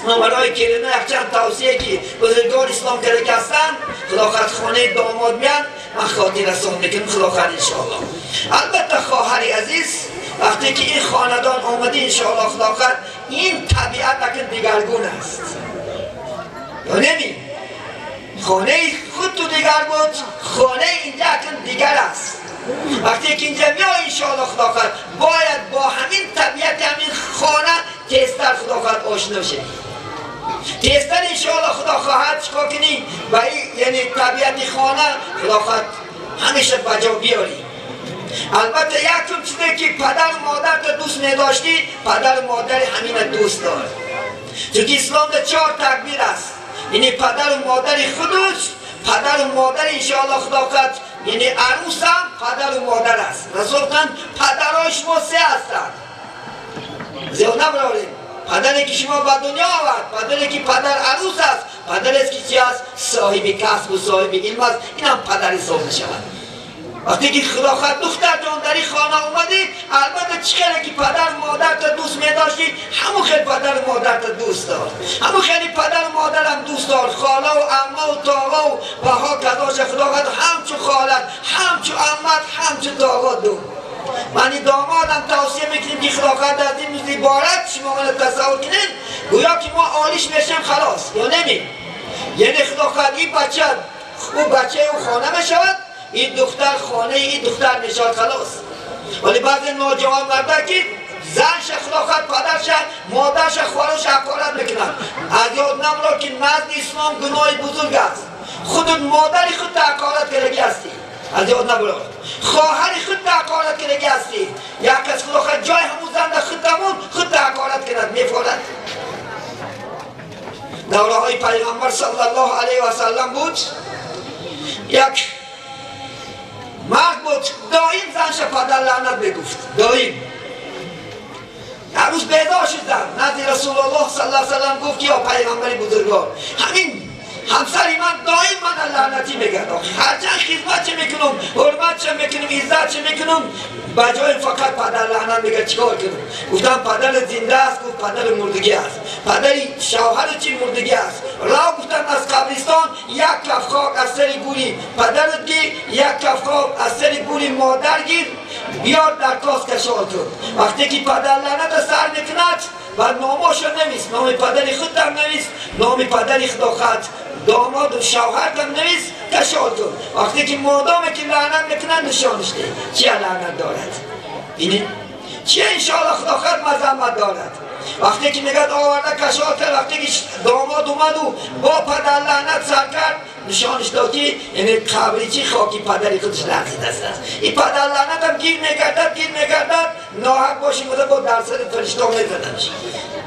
Speaker 1: من برای کلمه یک چند توصیه که بزرگان اسلام کرده که هستن خدا خواهد خانه داماد میان من خاطر رسان میکنم خدا خواهد انشاءالله. البته خواهر عزیز وقتی که این خاندان آمده انشاءالله خدا خواهد این طبیعت اکن دیگرگون است، یا نمی خانه خود تو دیگر بود، خانه اینجا اکن دیگر است. وقتی که اینجا میای انشاءالله خدا خواهد باید با همین طبیعت همین خانه تیزتر خدا خواهد آشنا شدی، تیزتر انشاءالله خدا خواهد چکار کنی و یعنی طبیعت خانه خدا خواهد همیشه بجا بیاری. البته یکم چیزی که پدر و مادر تا دوست نداشتی، پدر و مادر همین دوست دار، چون که اسلام در 4 تکبیر است، یعنی پدر و مادر خودش، پدر و مادر انشاءالله خدا خواهد یعنی عروس هم پدر و مادر است. رسول گفتند پدرای شما 3 هستند، زیاد نبراریم. پدری که شما به دنیا آورد، پدری که پدر عروس است، پدر است که چی است؟ صاحب کسب و صاحب علم است، این هم پدر حساب میشود. وقتی که خدا خواهد دختر جان در این خانه اومدی، البته چه خیلی که پدر مادر تا دوست می‌داشتی، همون خیلی پدر مادر تا دوست دار، همون خیلی پدر مادر هم دوست دار، خاله و عمه و تاقا و بها کداش خدا خواهد همچو خالت، همچو عمت، همچو تاقا دو. من دامادم توصیه میکنیم که خدا از این عبارت شما من تصور کنین گویا که ما عالیش میشیم خلاص یا نمی. یعنی خدا این بچه او بچه او خانه میشود، این دختر خانه این دختر میشود خلاص. ولی بعضی نوجوان مرده که زنش خدا پدرش مادرش خواهرش حقارت میکنند. از یاد نبرد که نزد اسلام گناه بزرگ است. خود مادر خود حقارت کردگی هستی، از یاد نبرد. خواهر خود حقارت کردگی هستی. یک کس خدا جای همون زن خود همون خود حقارت کند میفارد. دوره های پیغمبر صلی الله علیه و سلم بود، یک مرد بود دائم زنش پدر لعنت میگفت، دائم. هر روز بیدار شد زن نزد رسول الله صلی الله علیه و سلم گفت که یا پیغمبر بزرگوار، همین همسری من دائم من لعنتی میگرد، هرچند خدمت چه میکنم، حرمت چه میکنم، عزت چه میکنم، بجای فقط پدر لعنت میگه. چیکار کنم؟ گفتم پدر زنده است، گفت پدر مردگی است، پدر شوهر چی مردگی است. را گفتم از قبرستان یک کف خاک از سر گوری پدرت گیر، یک کف خاک از سر گوری مادر گیر، بیار در کاس کشال کن. وقتی که پدر لعنت سر میکند و ناماشو نویس، نام پدر خود هم نویس، نام پدر خدا خط داماد و شوهر هم نویس، کشال کن. وقتی که مادام که لعنت میکنن نشانش ده چیه لعنت دارد، اینه چیه انشاءالله خدا خط مذمت دارد. وقتی که میگد آورده کشال کرد، وقتی که داماد اومد و با پدر لعنت سر کرد نشانش داد که یعنی قبری چی خاکی پدری خودش لعنت است. این پدر لعنت هم گیر میگردد، گیر میگردد، ناحق باشی بوده با درصد فرشته میزننش.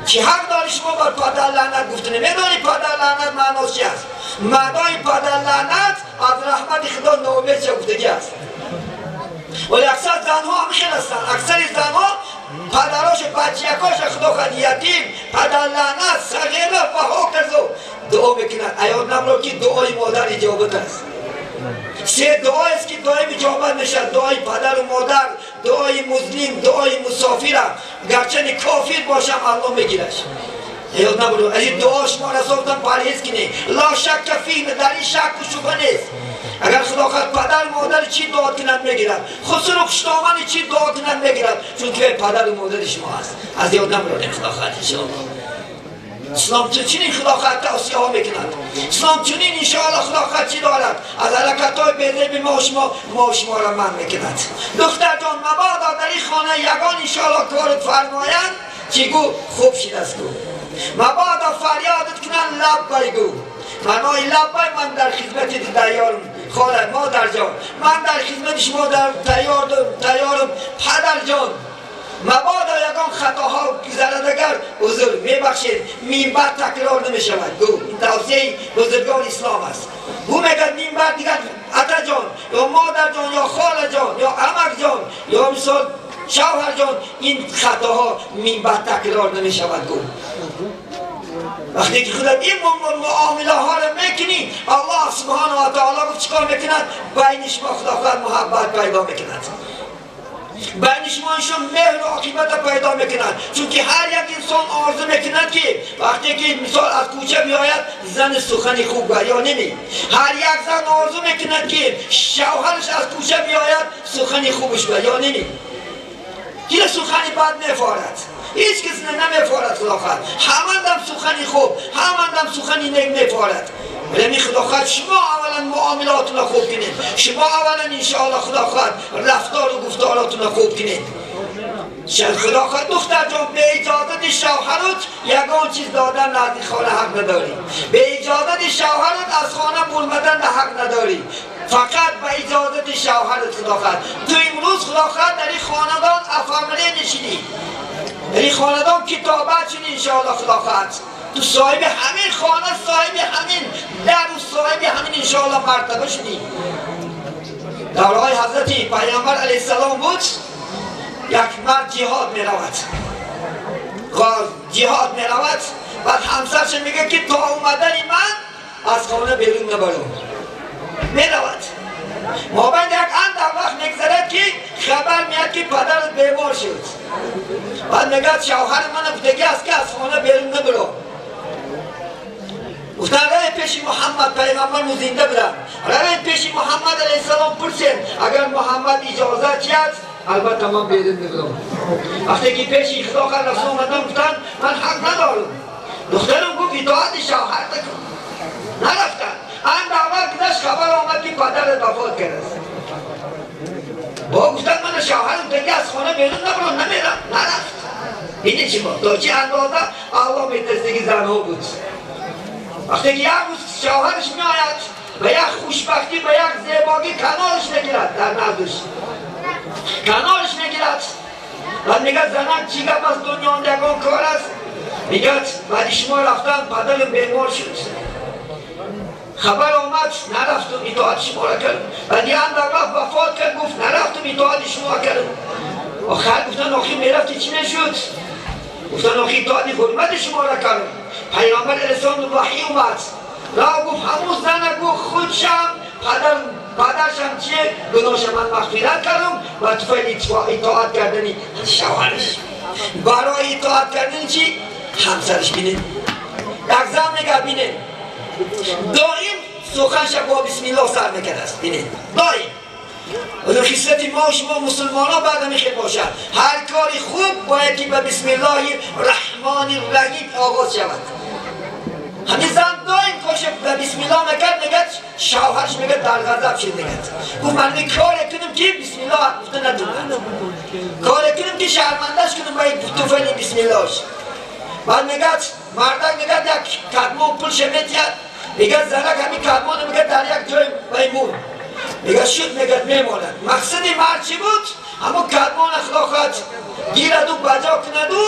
Speaker 1: چی حق داری شما بر پدر لعنت گفته؟ نمیدانی پدر لعنت معناش چی است؟ معنای پدر لعنت از رحمت خدا ناامید چه گفتگی است. ولی اکثر زنها هم خیلی هستند، اکثر زنها پدراش بچیکاش خدا خد یتیم پدر لعنت صغیره و هاکذا دعا میکنند. ایاد نبرو که دعای مادر اجابت است. سه دعا است که دائم اجابت میشد: دعای پدر و مادر، دعای مسلم، دعای مسافر. گرچه کافر باشم الله میگیرش. یاد نبرو از این دعا شما را ساختم پرهیز کنی، لا شک فیه، در این شک و شبهه نیست. اگر خدا خواهد پدر مادر چی دعا کنند میگیرد، خسر و خوشدامن چی دعا کنند میگیرد، چون که پدر و مادر شما است. از یاد نبرو خدا خواهد انشاءالله. اسلام چنین خدا خواهد توصیه ها میکند، اسلام چنین انشاءالله خدا خواهد چی دارد از حرکت های بی‌ادبی ما شما را من میکند. دختر جان مبادا در این خانه یگان انشاءالله کارت فرمایند چی گو خوب شد است گو، مبادا فریادت کنند لبای گو. معنای لبای من در خدمت تیارم خاله مادر جان، من در خدمت شما در تیارم پدر جان. مبادا یگان خطاها گذرد اگر عذر میبخشید، من بعد تکرار نمیشود. گو این توصیه بزرگان اسلام است. او میگه من بعد دیگر عطا جان یا مادر جان یا خاله جان یا عمک جان یا مثال شوهر جان، این خطاها من بعد تکرار نمیشود. گو وقتی که خودت این معامله ها رو میکنی، الله سبحانه و تعالی گفت چیکار میکند؟ بین شما خدا خود محبت پیدا میکند، بین شما انشان مهر و عاقبت پیدا میکند. چون که هر یک انسان آرزو میکند که وقتی که مثال از کوچه بیاید زن سخنی خوب گوید یا نمی. هر یک زن آرزو میکند که شوهرش از کوچه بیاید سخنی خوبش گوید یا نمی. کی سخنی بد میفارد؟ هیچ کس نمیفارد خدا خواهد. همندم سخنی خوب، همندم سخنی نیک میفارد. ولی خدا خواهد شما اولا معاملاتون را خوب کنید، شما اولا انشاءالله خدا خواهد رفتار و گفتاراتون را خوب کنید. خدا خواهد دختر جان به اجازت شوهرت یگان چیز دادن از خانه حق نداری، به اجازت شوهرت از خانه برمدن حق نداری، فقط به اجازت شوهرت خدا خواهد. تو امروز خدا خواهد در این خاندان افامره نشینی، در این خاندان کتابت شدی انشاءالله خدا خواهد. تو صاحب همین خانه، صاحب همین در و صاحب همین انشاءالله مرتبه شدی. دورهای حضرت پیامبر علیه السلام بود، یک مرد جهاد می رود، جهاد می رود، بعد همسرش میگه که تا اومدن من از خانه بیرون نبرو. می رود. مابین یک اندر وقت میگذرد که خبر میاد که پدرت بیمار شد. بعد میگه شوهر من گفتگی است که از خانه بیرون نبرو. گفتن روی پیش محمد پیغمبر مو زنده بودن، روی پیش محمد علیه السلام پرسید اگر محمد اجازه چیست албатта ман берун мебурам. Вақте ки пеши худо расул омадам, гуфтанд ман ҳақ надорам. Духтарам гуфт итоати шавҳар накун. Нарафтанд. Анд аввал гузашт, хабар омад ки падарат вафот кардааст. Бо гуфтанд ман шавҳарам таги аз хона берун набурам, намерам. Нарафт. Бинед шумо то чӣ андоза Аллоҳ метарсидаги занҳо буд. Вақте ки як рӯз шавҳараш меояд ба як хушбахтӣ, ба як зебогӣ канораш мегирад, дар наздаш канораш мегирад. Баъд мегӯяд занак, чӣ гап аст, дунё ягон кор аст? Мегӯяд баъди шумо рафтан падарам бемор шуд, хабар омад, нарафтум, итоати шуморо кардам. Баъди андак вақт вафот кард, гуфт нарафтум, итоати шумо кардам. Охир гуфтан охир мерафти чӣ мешуд? Гуфтан охир итоати ҳурмати шуморо кардам. Пайғамбар алайҳиссалом ваҳй омад, ра гуфт ҳамун зана гуфт худшам падаршам чие гуноҳша ман мағфират кардам ва туфайли итоат кардани шавҳараш, барои итоат кардани чи ҳамсараш. Бинед, як зан мегӯяд, бинед, доим суханша бо бисмиллоҳ сар мекардааст. Бинед, доим хислати мо шумо мусулмонҳо баъд ҳамин бошад. Ҳар кори хуб бояд ки ба бисмиллоҳи раҳмони раҳим оғоз шавад. Ҳамин зан доим коша ба бисмиллоҳ мекард. Мегӯяд шавҳарш мегӯяд дар ғазаб шуд, мегӯяд гуфт ман коре кунам ки бисмиллоҳ гуфта натонад, коре кунам ки шармандаш кунам ба туфайли бисмиллоҳш. Баъд мегӯяд мардак мегӯяд як кадмон пулша метиҳад, мегӯяд занак ҳамин кадмоно мегӯяд дар як ҷой вай мун, мегӯяд шуд, мегӯяд мемонад. Мақсади мард чӣ буд? Ҳамун кадмона худо хоҳад гираду баҷо кунаду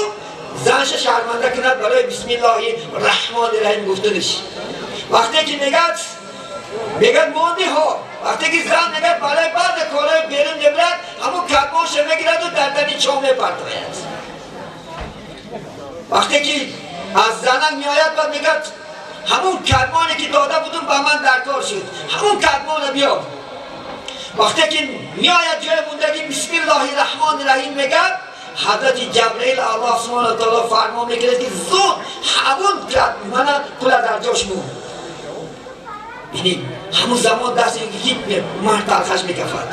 Speaker 1: занша шарманда кунад барои бисмиллоҳи раҳмони раҳим гуфтаниш. Вақте ки мегӯяд монди ҳо, вақте ки зан мегӯяд барои баъзе корҳои берун мебирад, ҳамун кадмонша мегираду дар дани чоҳ мепартояд. Вақте ки аз занак меояд, баъд мегӯяд ҳамун кадмоне ки дода будум ба ман дар кор шуд, ҳамун кадмона биёр. Вақте ки меояд ҷои мондагӣ, бисмиллоҳи раҳмони раҳим мегӯяд, ҳазрати Ҷабраил Аллоҳ субҳана таоло фармон мекунад ки зуд ҳамун мана пула дар ҷош мон. Бинед, ҳамун замон дасти ки мард талхаш мекафад,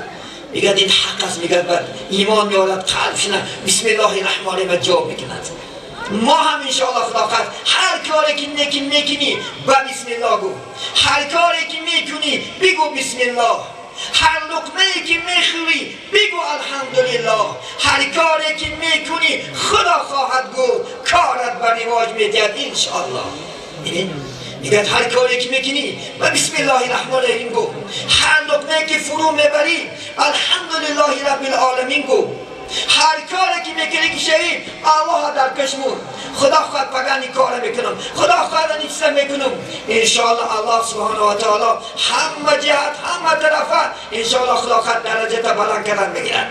Speaker 1: мегӯяд ин ҳақ аст, мегӯяд бад имон меорад, қалбшина бисмиллоҳи раҳмони раҳим ҷавоб мекунад. Мо ҳам иншоаллоҳ худо ҳар коре ки неки мекунӣ ба бисмиллоҳ гӯ, ҳар коре ки мекунӣ бигӯ бисмиллоҳ, ҳар луқмае ки мехӯрӣ бигӯ алҳамдулиллоҳ, ҳар коре ки мекунӣ худо хоҳад гуфт корат ба ривоҷ медиҳад иншоаллоҳ. Мегӯяд ҳар коре ки мекунӣ ба бисмиллоҳи раҳмони раҳим гӯ, ҳар луқмае ки фурӯ мебарӣ алҳамдулиллоҳи раббил гӯ, ҳар коре ки мекунӣ ки шавӣ Аллоҳ дар пеш мун, худо хоҳад пагани кора мекунам, худо хоҳад ани чиза мекунам. Иншоаллоҳ Аллоҳ субҳанаҳу ва таоло ҳама ҷиҳат, ҳама тарафа иншоаллоҳ худо хоҳад дараҷата баланд кардан мегирад.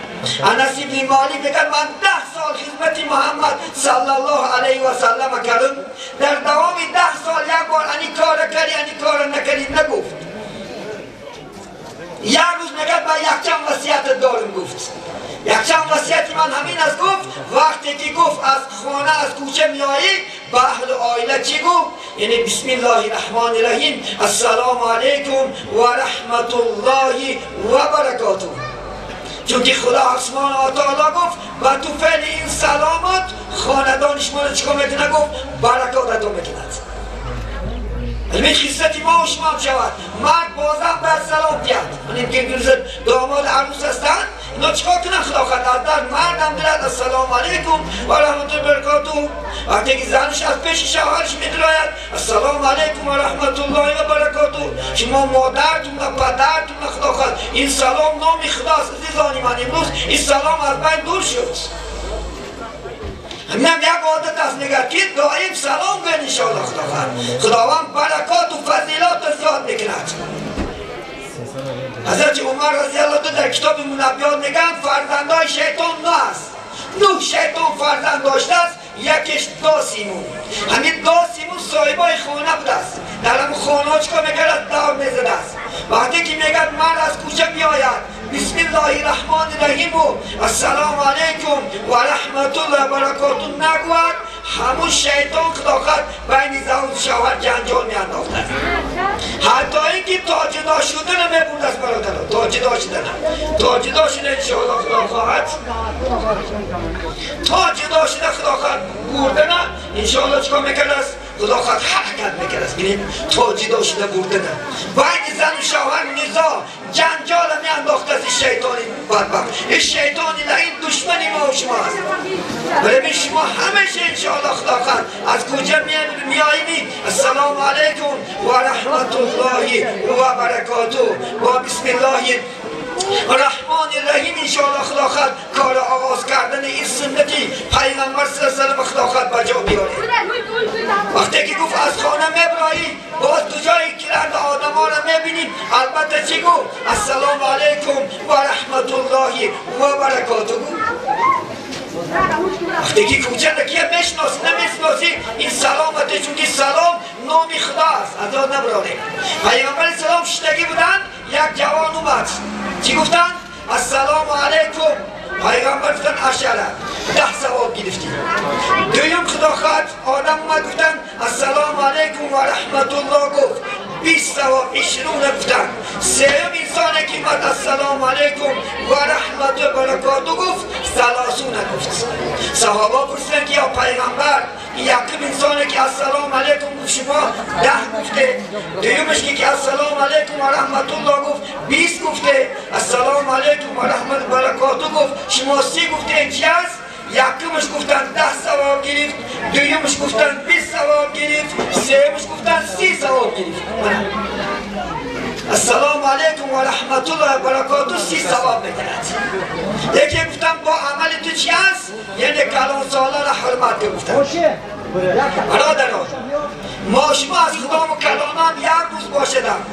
Speaker 1: Анас ибни Молик мегӯяд ман 10 сол хизмати Муҳаммад саллаллоҳу алайҳи васаллама кардам, дар давоми 10 сол як бор ани кора карди, ани кора накардӣ нагуфт. Як рӯз мегӯяд ба якчанд васиятат дорам, гуфт якчанд васияти ман ҳамин аст, гуфт вақте ки гуфт аз хона, аз кӯча меоӣ, ба аҳли оила чӣ гуфт? Яъне бисмиллоҳи раҳмони раҳим, ассалому алайкум ва раҳматуллоҳи ва баракотуҳ. Чунки худо субҳана ва таоло гуфт ба туфайли ин саломат хонадони шуморо чикор мекунад? Гуфт баракот ато мекунад. Ҳамин хислати мо шумо шавад, мард бозам бояд салом диҳад. Манем ки домод арӯс ҳастанд, ино чикор кунанд? Худо хоҳад аз дар мардам дирад ассалому алайкум ва раҳматуллоҳи баракотуҳ. Вақте ки занаш аз пеши шавҳараш медирояд, ассалому алайкум ва раҳматуллоҳи ва баракотуҳ. Шумо модартун ва падартун ва худо хоҳад ин салом номи худост. Азизони ман, имрӯз ин салом аз байн дур шуд. Ҳаминам як одат аст, мегӯяд ки доим салом гӯяд. Иншоаллоҳ худо хоҳад худованд баракоту фазилатро зиёд мекунад. Ҳазрати Умар разиаллоҳу дар китоби Мунаббиёт мегӯянд фарзандои шайтон ну аст, нӯҳ шайтон фарзанд доштааст, якеш Досиму. Ҳамин Досиму соҳибои хона будааст, дар ҳамун хонаҳо чикор мекардааст? Давр мезадааст. Вақте ки мегӯяд мард аз кӯча биёяд, бисмиллоҳи раҳмони раҳиму ассалому алайкум ва раҳматуллоҳи баракоту нагӯяд, ҳамун шайтон худо хоҳад байни заву шавҳар ҷанҷол меандохтааст. حتی اینکه تا جدا شدن میبرد از برادران، تا جدا شدن، تا جدا شدن انشاءالله خدا خواهد، تا جدا شدن خدا خواهد بردن انشاءالله چیکار میکرد است؟ خدا خواهد حرکت میکرد است. ببینید تا جدا شده بردن بین زن و شوهر نزاع جنجال میانداخت از این شیطانی بدبخت، این شیطانی لعین دشمنی ما و شما است. برای شما همیشه انشاءالله خدا خواهد از کجا میاییم؟ السلام علیکم و رحمت الله و برکاته با بسم الله الرحمن الرحیم انشاءالله خدا خواهد کار آغاز کردن این سنتی پیغمبر صلی الله علیه و سلم خدا خواهد بجا بیاره. وقتی که گفت از خانه میبرایی باز تو جایی که آدم ها را میبینیم، البته چی گفت؟ السلام علیکم و رحمت الله و برکاته. وقتی که کوچه نکیه میشناسی نمیشناسی این سلامته، چون که سلام نام خدا است، از یاد نبرانیم. پیغمبر سلام شتگی بودن، یک جوان اومد چی گفتن؟ السلام علیکم. پیغمبر گفتن عشره، 10 ثواب گرفتی. دویم خدا خواهد آدم اومد گفتن السلام علیکم و رحمت الله، گفت 20 ثواب، 20 گفتن. سوم انسانی که اومد السلام علیکم و رحمت و برکاته گفت 30 گفت. صحابه پرسیدن که یا پیغمبر یکم انسانی که السلام علیکم گفت شما 10 گفته، دویمش که السلام علیکم و رحمت الله گفت 20 گفته، السلام علیکم و رحمت و برکاته گفت شما 30 گفته، چی است؟ یکمش گفتن 10 ثواب گرفت، دویمش گفتن 20 ثواب گرفت، سومش گفتن 30 ثواب گرفت. السلام علیکم و رحمت الله و برکاته 30 ثواب میکند. یکی گفتم با عمل تو چی است؟ یعنی کلان سالا را حرمت گفتن. برادران ما شما از خدام و کلانم یک روز باشدم،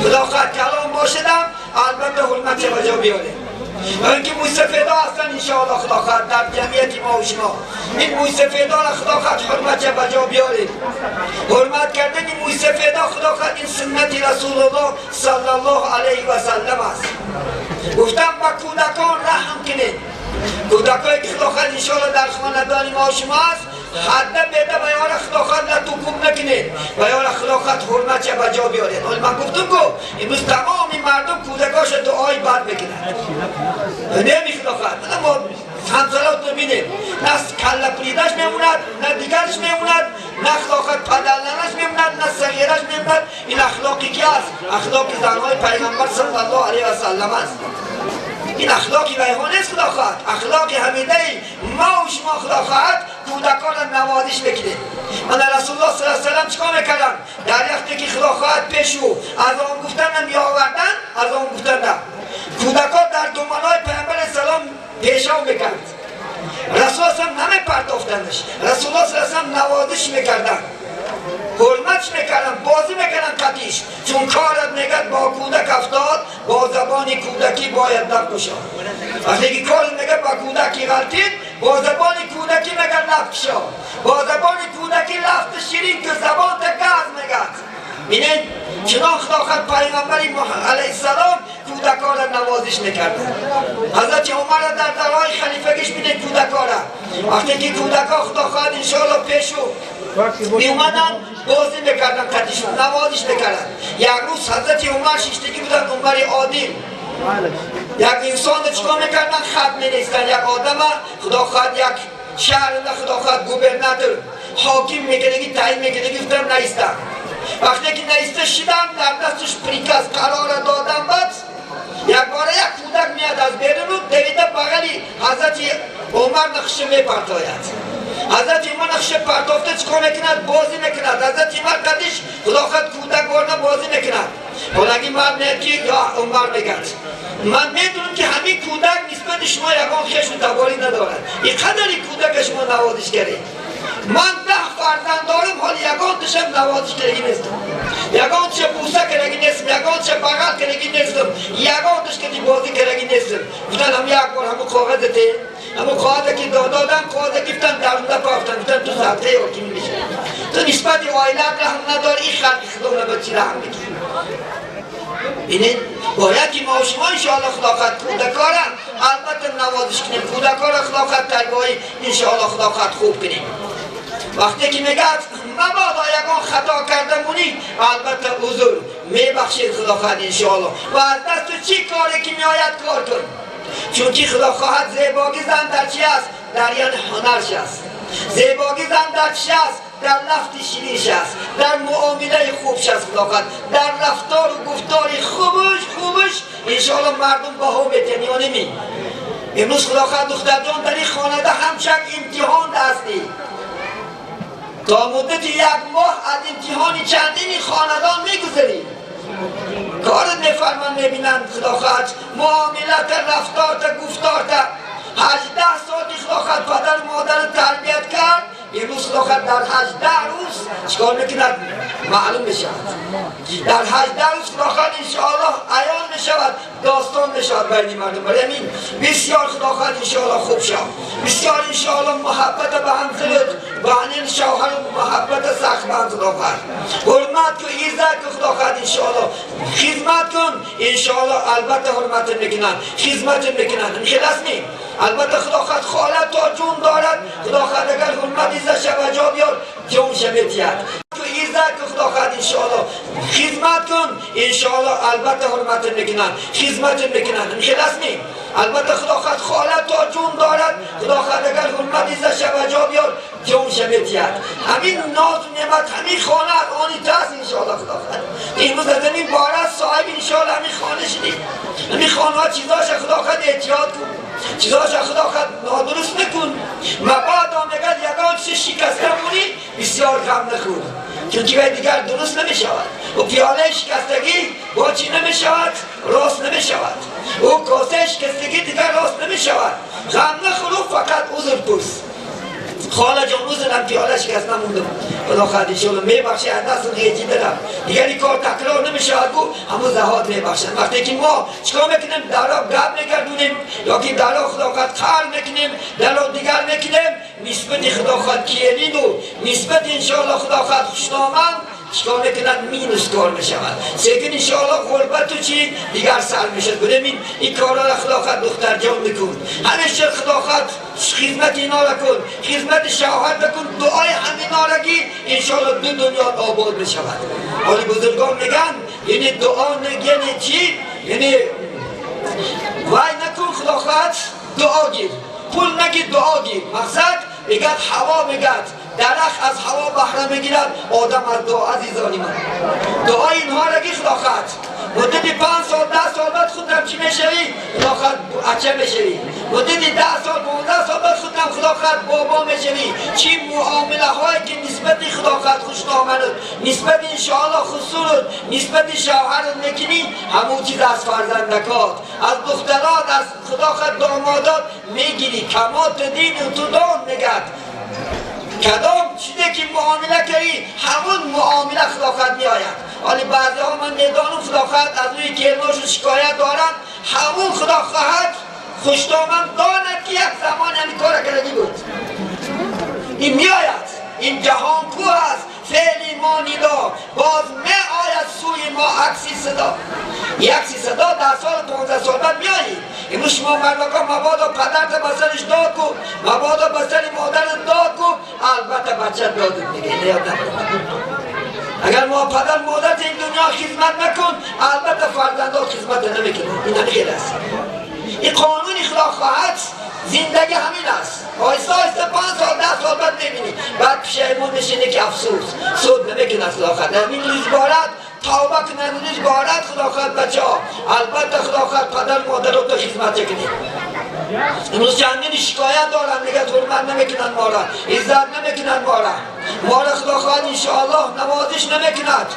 Speaker 1: خدا خواهد کلام باشدم، البته حرمت چه بجا بیاره. اینکه موسفیدا هستن انشاءالله خدا خواهد در جمعیت ما و شما این موسفیدا را خدا خواهد حرمت چه بجا بیارید. حرمت کردن این موسفیدا خدا خواهد این سنت رسول الله صلی الله علیه و سلم است. گفتم با کودکان رحم کنید، کودکایی که خدا خواهد انشاءالله در خاندان ما و شما است، حتی بیده و یار خدا خواهد لطو کوب نکنید و یار خدا خواهد حرمت چه بجا بیارید. حالا من گفتم گو امروز تمام این مردم کودکاش دعای بد میکنند، نمی خدا خواهد ما همسرات رو بینید نه کله پریدش میموند، نه دیگرش میموند، نه خدا خواهد پدرنش میموند، نه صغیرش میموند. این اخلاقی که است اخلاق زنهای پیغمبر صلی الله علیه و سلم است. این اخلاقی ویها نیست خدا خواهد، اخلاق حمیده ما و شما خدا خواهد کودکان را نوازش بکنید. من رسول الله صلی الله علیه و سلم چیکار میکردن؟ در وقتی که خدا خواهد پیش او از آن گفتن می آوردن، از آن گفتن نه کودکان در دنبالای پیامبر سلام پیشاو میکرد، رسول الله صلی نمی پرتافتنش، رسول الله صلی الله علیه و سلم نوازش میکردن، حرمتش میکردن، بازی میکردن قطیش، چون کارت میگد با کودک افتاد با زبان کودکی باید لب گشاد. وقتی که کارت میگد با کودکی غلطید با زبان کودکی میگد لب گشاد، با زبان کودکی لفت شیرین که زبان تکاز میگد. بینید چنان خدا خواهد پیغمبر علیه السلام کودکان را نوازش میکردن. حضرت عمر را در درهای خلیفگیش بینید کودکان را، وقتی که کودکان خدا خواهد انشاءالله پیش او می اومدن بازی میکردن قدیشون، نوازش میکردن. یک روز حضرت عمر شیشتگی بودن، عمر عادل یک انسان چیکار میکردن؟ خط می نویسن. یک آدم خدا خواهد یک شهر خدا خواهد گوبرناتور حاکم میکردگی تعیین میکردگی، گفتن نیستم. وقتی که نیسته شدن در دستش приказ قرار دادن، بعد یک باره یک کودک میاد از بیرون و دویده بغلی حضرت عمر نقشه میپرتاید. حضرت عمر نقشه پرتافته چیکار میکند؟ بازی میکند. حضرت عمر قدیش خدا خواهد کودک وارنه بازی میکند. حالا مرد میاد که یا عمر میگد من میدونم که همین کودک نسبت شما یگان خویش و تباری ندارد، این قدر این کودک شما نوازش کردید. من 10 فرزند دارم، حال یگان تشم نوازش کردگی نیستم، یگان تش بوسه کردگی نیستم، یگان تش بغل کردگی نیستم، یگان تش کردی بازی کردگی نیستم. گفتن هم یک بار همون کاغذ ته، همون کاغذ که دادن کاغذ گفتن درونده پافتن، گفتن تو سطحه حاکمی میشه، تو نسبت عائلت رحم نداری، این خلق خدا رو به چی رحم میکنی؟ ببینید باید که ما و شما انشاءالله خدا خواهد کودکارا البته نوازش کنیم، کودکارا خدا خواهد تربیت انشاءالله خدا خواهد خوب کنیم. وقتی که میگه مبادا یگان خطا کرده مونی، البته عذر میبخشید خدا خواهد انشاءالله. و از دست چی کاری که میآید کار کن، چون که خدا خواهد زیباگی زن در چی است؟ در یعنی هنرش است. زیباگی زن در چی است؟ در لفت شیرینش است، در معامله خوبش است. خدا خواهد در رفتار و گفتار خوبش انشاءالله مردم بها میتن یا نمی. امروز خدا خواهد دختر جان در این خانه همچک امتحان هستی. تا مدت یک ماه از امتحان چندین خاندان میگذری. کارت میفرمان میبینند خدا خواهد معاملت، رفتارت، گفتارت. 18 سال خدا خواهد پدر مادر تربیت کرد، امروز خدا خواهد در 18 روز چیکار میکند؟ معلوم میشود. در 18 روز خدا خواهد انشاءالله عیان میشود، داستان میشود بین مردم. برای همین بسیار خدا خواهد انشاءالله خوب شد، بسیار انشاءالله محبت به همسرت و همین شوهر محبت سخت به هم خدا خواهد، حرمت کن، عزت کن خدا خواهد انشاءالله، خدمت کن انشاءالله، البته حرمت میکنن، خدمت میکنن. خلاص نی البته خدا خواهد خاله تا جون دارد، خدا خواهد اگر حرمت عزت شود جا بیار جون شود. عزت کن خدا خواهد انشاءالله، خدمت کن انشاءالله، البته حرمت میکنن، خدمت میکنن. خلاص نی البته خدا خواهد خاله تا جون دارد، خدا خواهد اگر حرمت عزت شود جا بیار جون شود. همین ناز و نعمت همین خانه از آنی تاست انشاءالله خدا خواهد. امروز از همین باره صاحب انشاءالله همین خانه شدی، همین خانه ها چیزاش خدا خواهد احتیاط کن، چیزاش خدا خواهد نادرست نکن. مبادا میگد یگان چیز شکسته مونی بسیار غم نخور، چون که دیگر درست نمی شود. و پیاله شکستگی با چی نمی شود؟ راست نمی شود. و کاسه شکستگی دیگر راست نمی شود. غم نخور و فقط عذر پرس. خاله جان عذرم پیاله شکست نموندم، خدا خواهد انشاءالله میبخشه، از دست قیچی دارم دیگر این کار تکرار نمیشود. گو همون زهات میبخشن. وقتی که ما چیکار میکنیم؟ درا گپ میگردونیم یا که درا خدا خواهد قهر میکنیم، درا دیگر میکنیم، نسبت خدا خواهد کیلین و نسبت انشاءالله خدا خواهد خوشنامند چیکار میکنند؟ مینوس کار میشود. سکن انشاءالله غربت و چی دیگر سر میشد. ببین این کارا را خدا خواهد دختر جان بکن، همیشه خدا خواهد خدمت اینا را کن، خدمت شوهر بکن، دعای همینا را گی انشاءالله دو دنیا آباد میشود. حالی بزرگان میگن یعنی دعا یعنی چی؟ یعنی وای نکن خدا خواهد دعا گیر، پول نگیر دعا گیر. مقصد میگد هوا، میگد درخت از هوا بهره میگیرد، آدم از دعا. عزیزانی من دعای اینها را گی خدا خواهد مدت 5 سال 10 سال بعد خودم چی میشوی؟ خدا خواهد اچه میشوی. مدت 10 سال 15 سال بعد خودم خدا خواهد بابا میشوی. چی معامله هایی که نسبت خدا خواهد خوشنامنت، نسبت انشاءالله خسورت، نسبت شوهرت میکنی، همون چیز از فرزندکات، از دخترات، از خدا خواهد دامادات میگیری. کمات دین و تو دان میگد کدام چیزی که معامله کردی همون معامله خدا خواهد میآید. ولی بعضی ها من میدانم خدا خواهد از روی کلماشون شکایت دارند، همون خدا خواهد خوشدامن داند که یک زمان همین کار کردی بود. این میآید، این جهان کو است فعلی ما نیدا، باز می آید سوی ما عکسی صدا. یک عکسی صدا 10 سال 15 سال بعد میآیی. امروز شما مردکا مبادا پدرت به سرش داد کو، مبادا به سر مادرت داد کو، البته بچه دادت میگه نه یاد نکن. اگر ما پدر مادرت این دنیا خدمت نکن، البته فرزندات خدمت نمیکنن. این همین است، این قانون خدا خواهد زندگی همین است. آهسته آهسته 5 سال 10 سال بعد میبینی، بعد پشیمون میشینی که افسوس سود نمیکنه خدا خواهد. همین روز بارد توبه کنن، روز بارد خدا خواهد بچه ها، البته خدا خواهد پدر مادر رو تو خدمت کنی. امروز چندین شکایت دارن، میگه حرمت نمیکنن ما را، عزت نمیکنن ما را، ما را خدا خواهد انشاءالله نوازش نمیکند.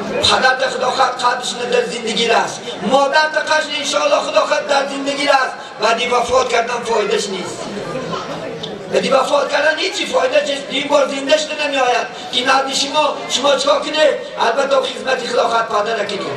Speaker 1: پدرت خدا خواهد قدرش در زندگی است، مادرت قدرش انشاءالله خدا خواهد در زندگی است. بعدی وفات کردن فایدهش نیست، بعدی وفات کردن هیچی فایده نیست. این بار زنده شده نمی آید که نزد شما چیکار کنه؟ البته خدمت خدا خواهد پدر کنی.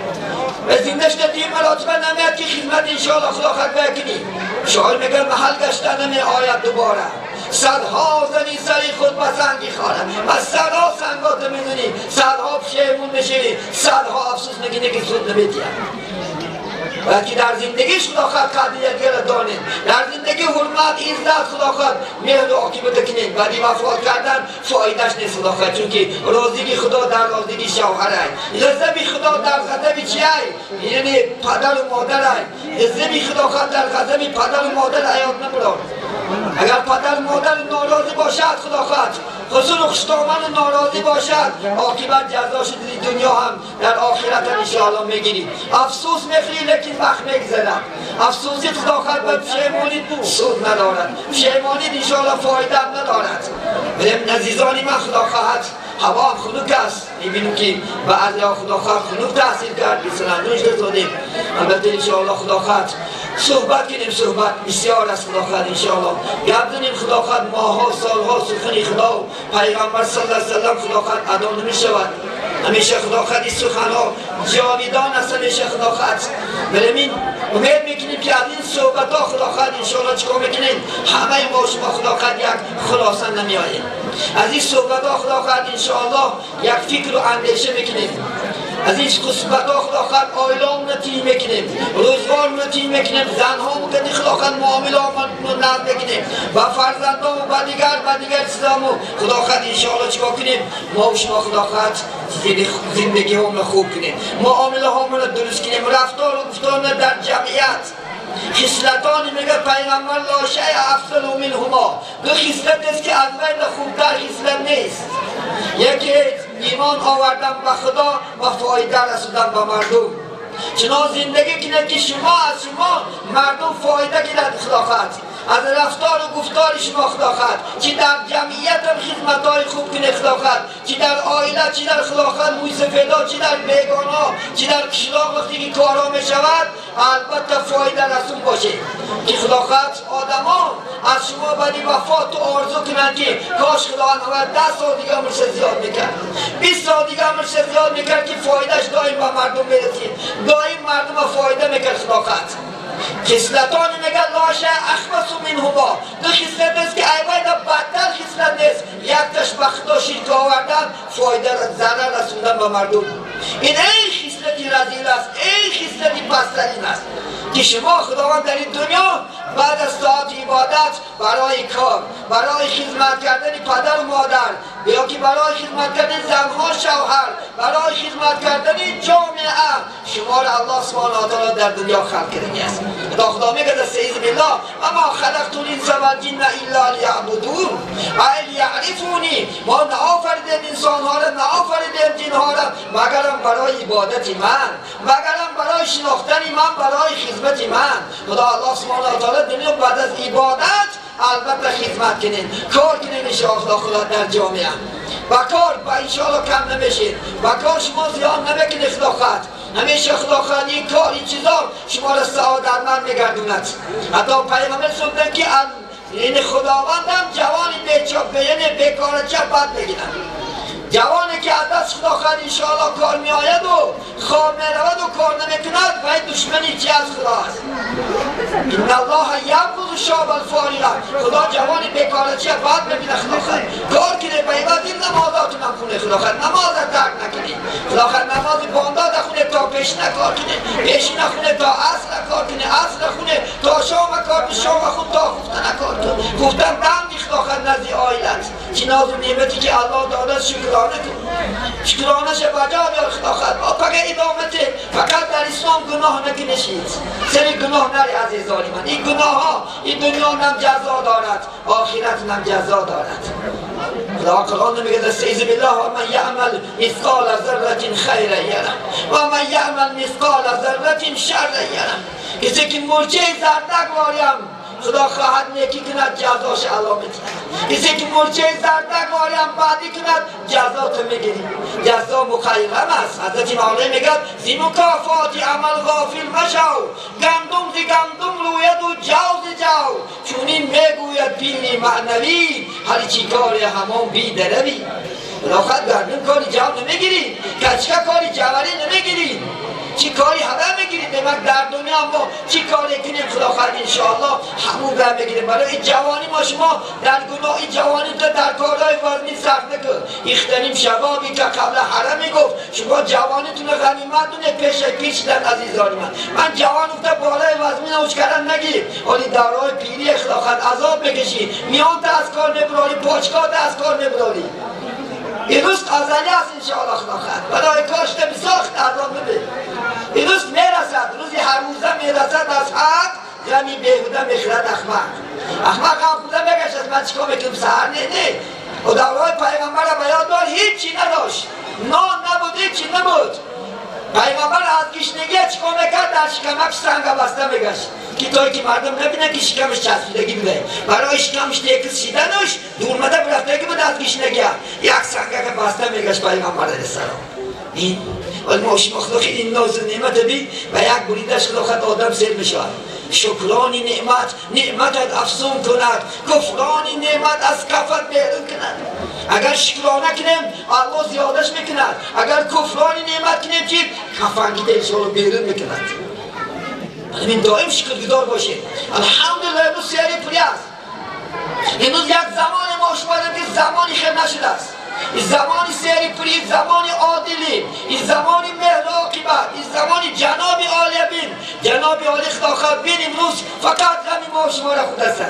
Speaker 1: زنده شده دیر مراتبه نمیاد که خدمت انشاءالله خدا خواهد بکنی. شاعر میگه محل گشته نمی آید دوباره، صدها زنی سری خود به سنگی خواره. از صدها سنگات میدونی، صدها پشیمون میشی، صدها افسوس میکنی که سود نمیدی. باید که در زندگیش خدا خواهد قدر یکدیگر دانید، در زندگی حرمت عزت خدا خواهد مهر و عاقبت کنید. ولی وفات کردن فایدهش نیست خدا خواهد، چون که راضیگی خدا در راضیگی شوهر است، غضب خدا در غضب چیه؟ یعنی پدر و مادر است. غضب خدا خواهد در غضب پدر و مادر حیات نبرد. اگر پدر مادر ناراضی باشد خدا خواهد خصوص خوشدامن ناراضی باشد، عاقبت جزاش در دنیا هم در آخرت هم انشاءالله میگیری. افسوس میخوری لیکن وقت میگذرد. افسوسی خدا خواهد به پشیمانی سود ندارد، پشیمانی انشاءالله فایده هم ندارد. بریم عزیزانی من خدا خواهد هوا هم خنک است، میبینیم که بعضی ها خدا خواهد خنک تحصیل کرد، بیسلندونش دادیم. البته انشاءالله خدا خواهد صحبت کنیم، صحبت بسیار از خدا خواهد انشاءالله گپ زنیم. خدا خواهد ماها سالها سخن خدا و پیغمبر صلی الله علیه وسلم خدا خواهد ادا نمی شود. همیشه خدا خواهد این سخنها جاویدان است، همیشه خدا خواهد. بریم امید میکنیم که از این صحبت ها خدا خواهد انشاءالله چیکار میکنیم؟ همه ما شما خدا خواهد یک خلاصه نمیآییم. از این صحبت ها خدا خواهد انشاءالله یک فکر و اندیشه میکنیم. از این صحبت ها خدا خواهد آیلام تیم میکنیم، روزگار تیم میکنیم، زنها که خدا خواهد معامله ها نرم میکنیم و فرزندان و دیگر چیزامو خدا خواهد انشاءالله چیکار کنیم؟ ما و شما خدا خواهد زندگی همون خوب کنیم، معامله همون درست کنیم، رفتار و گفتار در جمعیت. خصلتانی میگه پیغمبر لا شیء افضل منهما، دو خصلت است که از بین خوبتر خصلت نیست. یکی ایمان آوردن به خدا و فایده رسوندن به مردم. چنان زندگی کنید که شما از شما مردم فایده گیرد خدا خواهد، از رفتار و گفتار شما خدا خواهد، چی در جمعیت هم خدمتهای خوب کنه خدا خواهد، چی در آیله، چی در خدا خواهد موی سفیدا، چی در بیگانا، چی در کشلاق وقتی که کارا می شود البته فایده رسون باشه که خدا خواهد آدما از شما بعد وفات آرزو کنند که کاش خداوند 10 سال دیگه عمرش زیاد میکرد، 20 سال دیگه عمرش زیاد میکرد که فایدهش دائم به مردم برسید، دائم مردم فایده میکرد خدا خواهد. خصلتان میگه لا شیء اخبث منهما، دو خصلت است که ایوان بدتر خصلت نیست، یک تاش به خدا شرک آوردن، فایده ضرر رسوندن به مردم. این ای خصلتی رذیل است، ای خصلتی پسترین است که شما خداوند در این دنیا بعد از ساعت عبادت برای کار، برای خدمت کردن پدر و مادر، یا که برای خدمت کردن زنها شوهر، برای خدمت کردن جامعه، شما را الله سبحانه و تعالی در دنیا خلق کرده است. خدا میگه استعیذ بالله و ما خلقت الانس والجن الا لیعبدون ای لیعرفونی، ما نآفریدیم انسان ها را، نآفریدیم جن ها را مگرم برای عبادت من، مگرم برای شناختن من، برای خدمت من. خدا الله سبحانه و تعالی دنیا بعد از عبادت البته خدمت کنین، کار کنین انشاءالله خدا در جامعه و کار با انشاءالله کم نمیشین و کار شما زیاد نمیکنه خدا خواهد. همیشه خدا خواهد این کار این چیزا شما را سعادتمند میگردوند. حتی پیغمبر سنت که این خداوندم جوانی یعنی بیکار چه بد میگیرد، جوانی که از دست خدا خواهد انشاءالله کار می آید و خواب می رود و کار نمی کند و این دشمنی چی از خدا است. ان الله یبغض الشاب الفارغ، خدا جوانی بیکار چه بد میبینه خدا خواهد. کار کنه به عوض این نمازاتون هم خونه خدا خواهد، نماز ترک نکنید خدا خواهد، نماز بامداد خونه تا پیش نکار کنه، پیش نخونه تا عصر کار کنه، عصر خونه تا شام کار کنه، شام خون تا خفتن کار کنه، خفتن دم خدا خواهد نزدی آیلت چی ناز و نعمتی که الله داده شکرانه کن، شکرانه شه بجا بیار خدا خواهد. فقط ادامته، فقط در اسلام گناه نکنشید، سری گناه نری عزیزان من. این گناه ها این دنیا نم جزا دارد، آخرت نم جزا دارد. خدا قرآن میگه استعیذ بالله و من یعمل مثقال ذره خیرا یره و من یعمل مثقال ذره شرا یره. کسی که مورچه زردک واریم خدا خواهد نیکی کند جزاش الله می‌دهد. کسی که مورچه زردک واریم بعدی کند جزا تو میگیری، جزا مخیرم است. حضرت مولی میگه زی مکافات عمل غافل مشو، گندم زی گندم روید و جو زی جو، چونین میگوید پیری معنوی هر چی کار همان بی دروی. خدا خواهد گندم کاری جو نمیگیری، کچکه کاری جوری نمیگیری. چی کاری همه میگیریم. demek در دنیا ما چی کاری کنیم خدا خواهد انشاءالله همون را میگیریم. برای این جوانی ما شما در گناه، این جوانی تو در کارهای وزنی سخت نکن. اختنیم شبابی که قبل حرم میگفت شما جوانیتون غنیمت دونه پیش پیچیدن. عزیزان من، من جوان گفته بالای وزنی نوش کردن نگیر، ولی درهای پیری خدا خواهد عذاب بکشی، میان تا از کار نبراری، پاچکات از کار نبراری. این روز ازلی است انشاءالله خدا خواهد برای کاشت بساخت عذاب بده. این روز میرسد، روزی هر روزه میرسد از حق غمی بیهوده میخرد احمق. احمق هم خورده بگشت از من چیکار میکنم سهر نه نه. و دورای پیغمبر به یاد دار هیچی نداشت، نان نبود، هیچی نبود. پیغمبر از گشنگی چیکار میکرد؟ در شکمش سنگ بسته میگشت که تا که مردم نبینن که شکمش چسبیدگی بوده. برای شکمش تکس شیدنش دورمده برفتگی بود از گشنگی، یک سنگ که بسته میگشت پیغمبر علیه السلام. این ولی ما شما خدا خیلی ناز و نعمت بی و یک بریدش خدا خود آدم سیر میشود. شکرانی نعمت نعمتت افزون کند، کفرانی نعمت از کفت بیرون کند. اگر شکرانه کنیم الله زیادش میکند، اگر کفرانی نعمت کنیم چی کفنگی انشاءالله بیرون میکند. همین دائم شکرگزار باشیم. الحمدلله امروز سیری پولی است. امروز یک زمان ما شما که زمانی خیر نشده است. این زمان سیری پولی، زمان عادلی، این زمان مهر عاقبت، این زمان جناب عالی بین، جناب عالی خدا خواهد بین. امروز فقط غمی ما شما را خود است.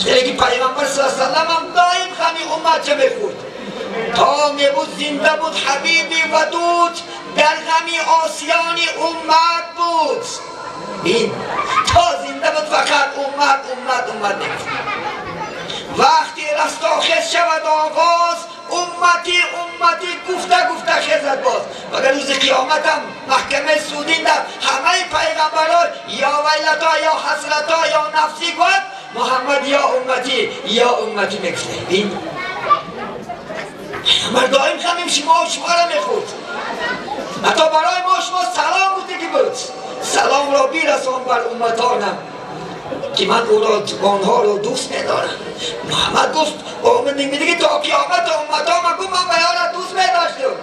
Speaker 1: چرا که پیغمبر صلی الله علیه و سلم هم دائم غمی امت چه میخورد. تا میبود زنده بود حبیبی ودود، در غمی آسیانی امت بود. این تا زنده بود فقط امت امت امت نمیخورد. وقتی رستاخیز شود آغاز، امتی امتی گفته گفته خیزد باز. مگر روز قیامت هم محکمه سودین در همه پیغمبران یا ویلتا یا حسرتا یا نفسی گفت محمد یا امتی یا امتی میگفته. این پیغمبر دائم خمیم شما و شما را میخورد. حتی برای ما شما سلام بوده که بود، سلام را بیرسان بر امتانم که من او را آنها را دوست می‌دارم. محمد گفت آمد میگه که تا قیامت امت‌ها من گفت من بیان دوست می‌داشتم.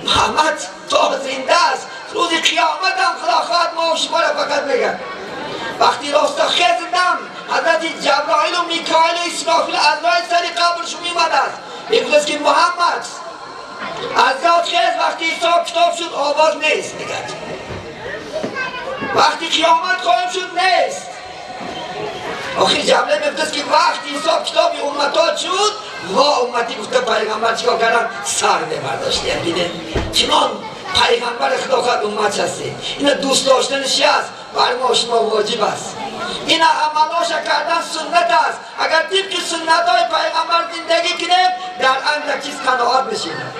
Speaker 1: محمد تا زنده است روز قیامت هم خدا خواهد ما و شما را فقط میگه. وقتی راستاخیز دم حضرت جبرائیل و میکائیل و اسرافیل از راه سر قبرش میومد است، میگفت که محمد از یاد خیز وقتی حساب کتاب شد آواز نیست میگه. وقتی قیامت قائم شد نیست. آخر جمله میگفت که وقتی حساب کتاب امتات شد و امتی گفته پیغمبر چیکار کردن؟ سر برداشتیم. دیده چنان پیغمبر خدا خود امت هستی. اینا دوست داشتنش است بر ما شما واجب است. اینا عملاش کردن سنت است. اگر طبق سنت های پیغمبر زندگی کنیم در اندک چیز قناعت بشیم،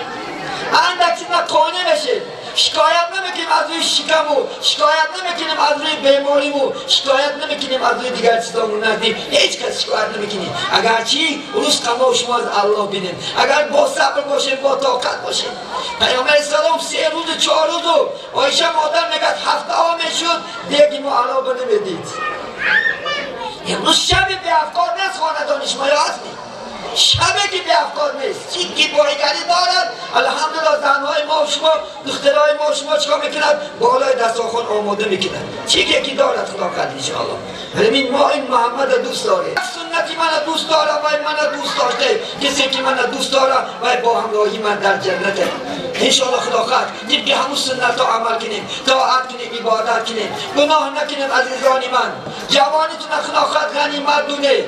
Speaker 1: اندک چیز قانع بشیم. شکایت نمیکنیم از روی شکمو، شکایت نمیکنیم از روی بیماریمو، شکایت نمیکنیم از روی دیگر چیزامون نزدیم. هیچ کس شکایت نمیکنیم. اگرچه روز قما شما از الله بینیم، اگر با صبر باشیم، با طاقت باشیم. پیامبر اسلام 3 روز 4 روز و عایشه مادر میگه هفته ها میشد دیگه ما علاوه نمیدید. امروز شب به افکار نیست خاندان شما یاد نی. شبه که به افکار نیست، چی که بایگری دارد. الحمدلله زنهای ما و شما، دخترهای ما و شما چیکار میکنند؟ بالای دستاخوان آماده میکنند. چی که یکی دارد خدا قدر انشاءالله. همین ما این محمد دوست داریم. سنتی من دوست دارم و من دوست داشته، کسی که من دوست دارم و با همراهی من در جنته انشاءالله خدا قدر. طبق همون سنت ها عمل کنیم، طاعت کنیم، عبادت کنیم، گناه نکنیم. عزیزان من، جوانیتون خدا قدر غنیمت دونه.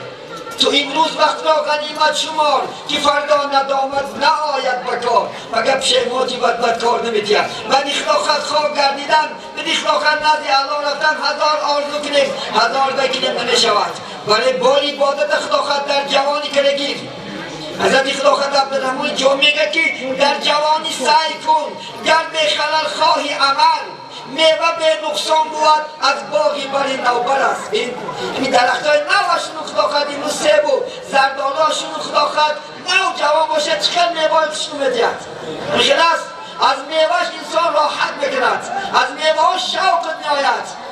Speaker 1: تو امروز وقت را غنیمت شمار که فردا ندامت نآید بکار. مگر پشیمانی بد بدکار نمیدید. من اخلاقت خواب گردیدن، من اخلاقت نزد الله رفتن، هزار آرزو کنیم، هزار بکنیم نمیشود. برای بار عبادت اخلاقت در جوانی کرگیر. حضرت اخلاقت عبدالرحمن جا میگه که در جوانی سعی کن گر به خلل خواهی عمل، میوه به نقصان بود از باغی بر نوبر است. این درخت های نوشون خدا خد اینو سیب و زردالاشون خدا خد نو جوان باشه چقدر میوه خوشنو میدید. خلاص از میوهش انسان راحت میکند، از میوه ها شوق میآید.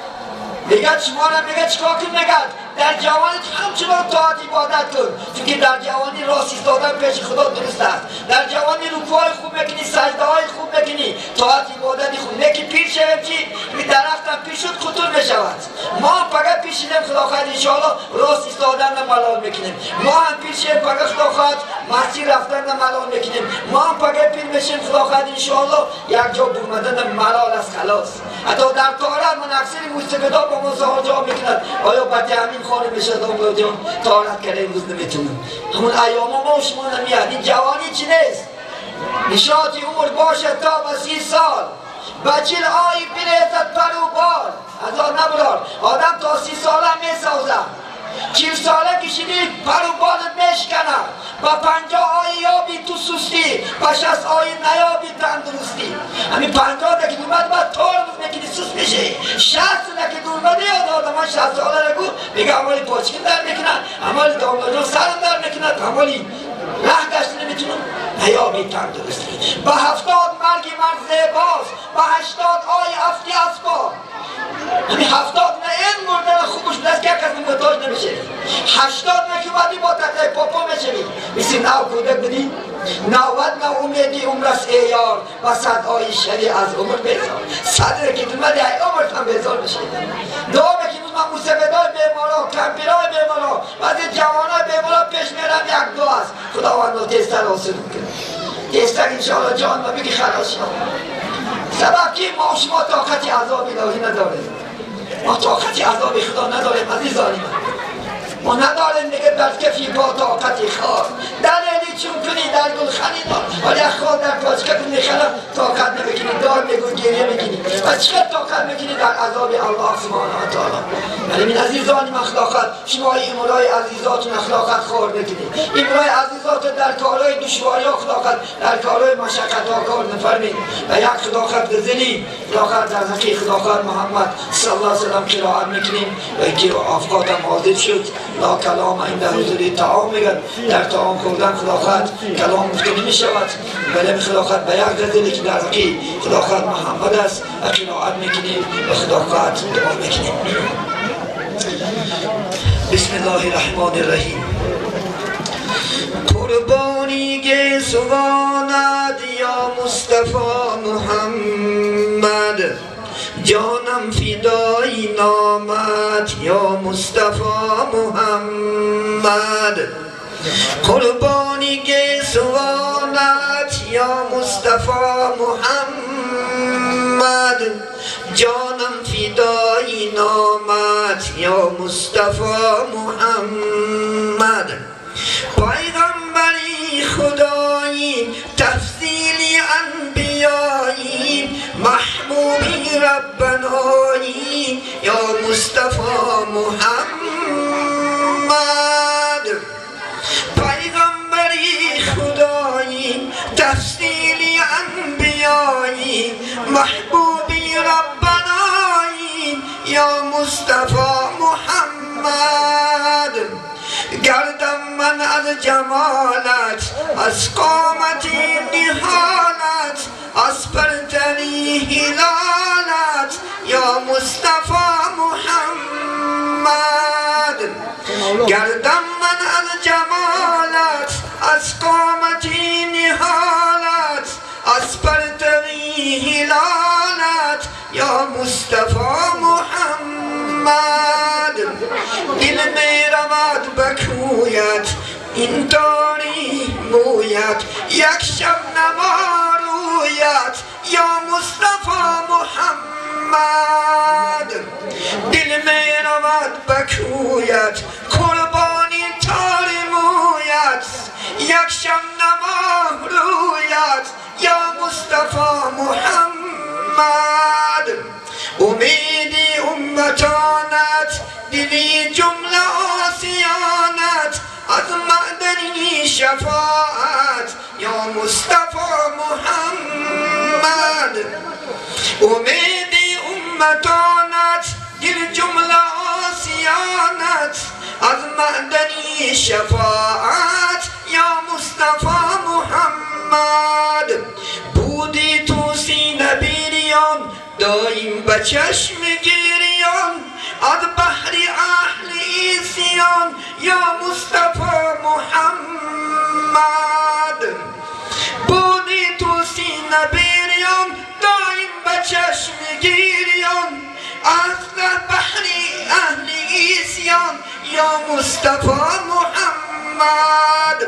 Speaker 1: میگه شما را میگه چیکار کن؟ میگه در جوانی همچنان طاعت عبادت کن، چون که در جوانی راست ایستادن پیش خدا درست است. در جوانی رکوع خوب میکنی، سجده های خوب میکنی، طاعت عبادت خوب میکنی. میگم چی؟ درختم پیر شد خطور میشود. ما هم پگه پیر شدیم خدا خواهد انشاءالله راست ایستادن ملال میکنیم. ما هم پیر شدیم پگه خدا خواهد مسجد رفتن ملال میکنیم. ما هم پگه پیر میشیم خدا خواهد انشاءالله یک جا بومدن ملال است خلاص. حتی در طهارت من اکثر مستفیدا با ما سوال جواب میکند آیا بده همین خانه میشه داماد طهارت کرده امروز نمیتونم. همون ایام ما شما نمیاد. این جوانی چی نیست؟ نشاطی عمر باشد تا به 30 سال، بچیل آیی بریزد پر و بال. از آن نبرار آدم تا 30 ساله میسازد، 40 ساله کشیدی پر و بالت میشکنه، با 50 آیی یابی تو سستی، با 60 آیی نیابی تندرستی. همین 50 که دومد بعد ترمز میکنی سست میشه. 60 که دومده یاد آدم ها 60 ساله رو میگه عمالی پاچکن در میکنن، عمالی داملاجان سرم در میکنن، عمالی ره گشت نمیتونم نیابی تندرستی. با 70 مرگی مرد زیباست، با 80 آی افتی اسباب. همین 70 نه این مردن خوبش بودست که یک کس محتاج نمیشه. 80 نه که اومدی با تکای پاپا میشوی مثل نو کودک بودی. 90 نه امیدی عمر است ای یار، و 100 آی شوی از عمر بیزار. 100 که اومدی ای عمر هم بیزار میشه. دعا میکنیم من موسفیدای بیمارا، کمپیرای بیمارا، بعضی جوانای بیمارا پیش میرم یک دعا است خداوند تیزتر حاصل میکنه. تیزتر انشاءالله جان ما بگی خلاص شد. سبب که ما شما طاقت عذاب الهی نداریم. ما طاقت عذاب خدا نداریم عزیزان من. ما نداریم دیگه بر کفی با طاقت خار دلیلی چون کنی در گلخنی دار. ولی خود در پاچکه کنی خلم طاقت نمیکنی، دار میگو گریه میکنی و چقدر طاقت میکنی در عذاب الله سبحانه و تعالی. ولی من عزیزان من اخلاقت شما امرای عزیزاتون اخلاقت خور میکنی. امرای عزیزات در کارهای دشواری اخلاقت در کارهای مشقت ها کار نفرمید و یک خداخت غزلی خداخت در حقی خداخت محمد صلی الله علیه وسلم قرائت میکنیم و اینکه افقات هم حاضر شد. لا کلام این در حضور طعام میگن در طعام خوردن خداخت کلام گفته نمیشود، ولی خداخت به یک غزلی که در حقی خداخت محمد است و قرائت میکنیم و خداخت دعا میکنیم. بسم الله الرحمن الرحیم. قربانی گیسوانت یا مصطفی محمد، جانم فدای نامت یا مصطفی محمد. قربانی گیسوانت یا مصطفی محمد، جانم فدای نامت یا مصطفی محمد. پیغمبری خدایی تفضیل انبیایی محبوبی ربنایی یا مصطفی محمد. پیغمبری خدایی تفضیل انبیایی محبوبی ربنایی یا مصطفی محمد. گردم من از جمالت از قامت نهالت از پرتنی هلالت یا مصطفی محمد. گردم من از جمالت از قامت نهالت از پرتنی هلالت یا مصطفی محمد. دل می رود بکویت این تاری مویت یک شب نمارویت یا مصطفی محمد. دل می رود بکویت قربانی تار مویت یک شب نمارویت یا مصطفی محمد. امیدی امتانت دلی جمله آسیانت از معدنی شفاعت یا مصطفی محمد. امیدی امتانت دل جمله آسیانت از معدنی شفاعت یا مصطفی محمد. بودی تو سینه بیریان دایم به چشم گریان از بحر اهل عصیان یا مصطفی محمد. بودی تو سینه بیریان دایم به چشم گیریان از بحر اهل عصیان یا مصطفی محمد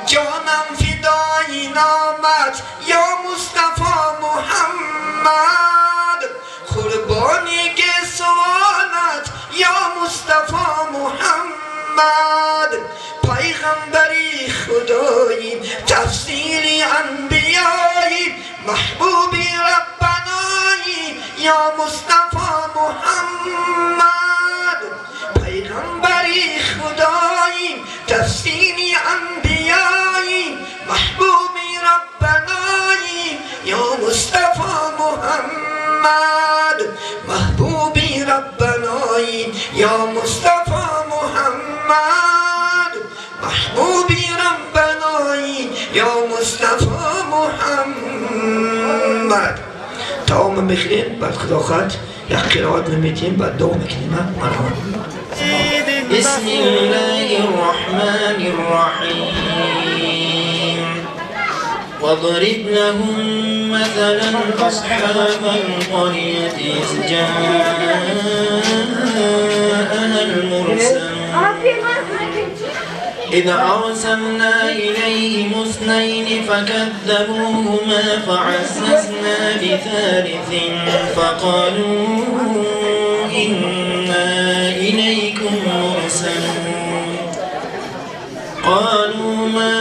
Speaker 1: جانم فدای نامت یا مصطفی محمد قربانی گیسوانت یا مصطفی محمد پیغمبری خدایی تفسیر انبیایی محبوبی ربنایی یا مصطفی محمد پیغمبری خدایی تفسیر انبیایی محبوبی ربنایی یا مصطفی محمد محبوبی ربنایی یا مصطفی محمد محبوبی ربنایی یا مصطفی محمد. таом мехӯрем, баъд худо хоҳад як қироат меметем, баъд дуо мекунем. Марҳамат.
Speaker 2: بسم الله الرحمن الرحيم. واضرب لهم مثلا أصحاب القرية إذ جاءها المرسلون إذ أرسلنا إليهم اثنين فكذبوهما فعززنا بثالث فقالوا إنا إليكم مرسلون. قالوا ما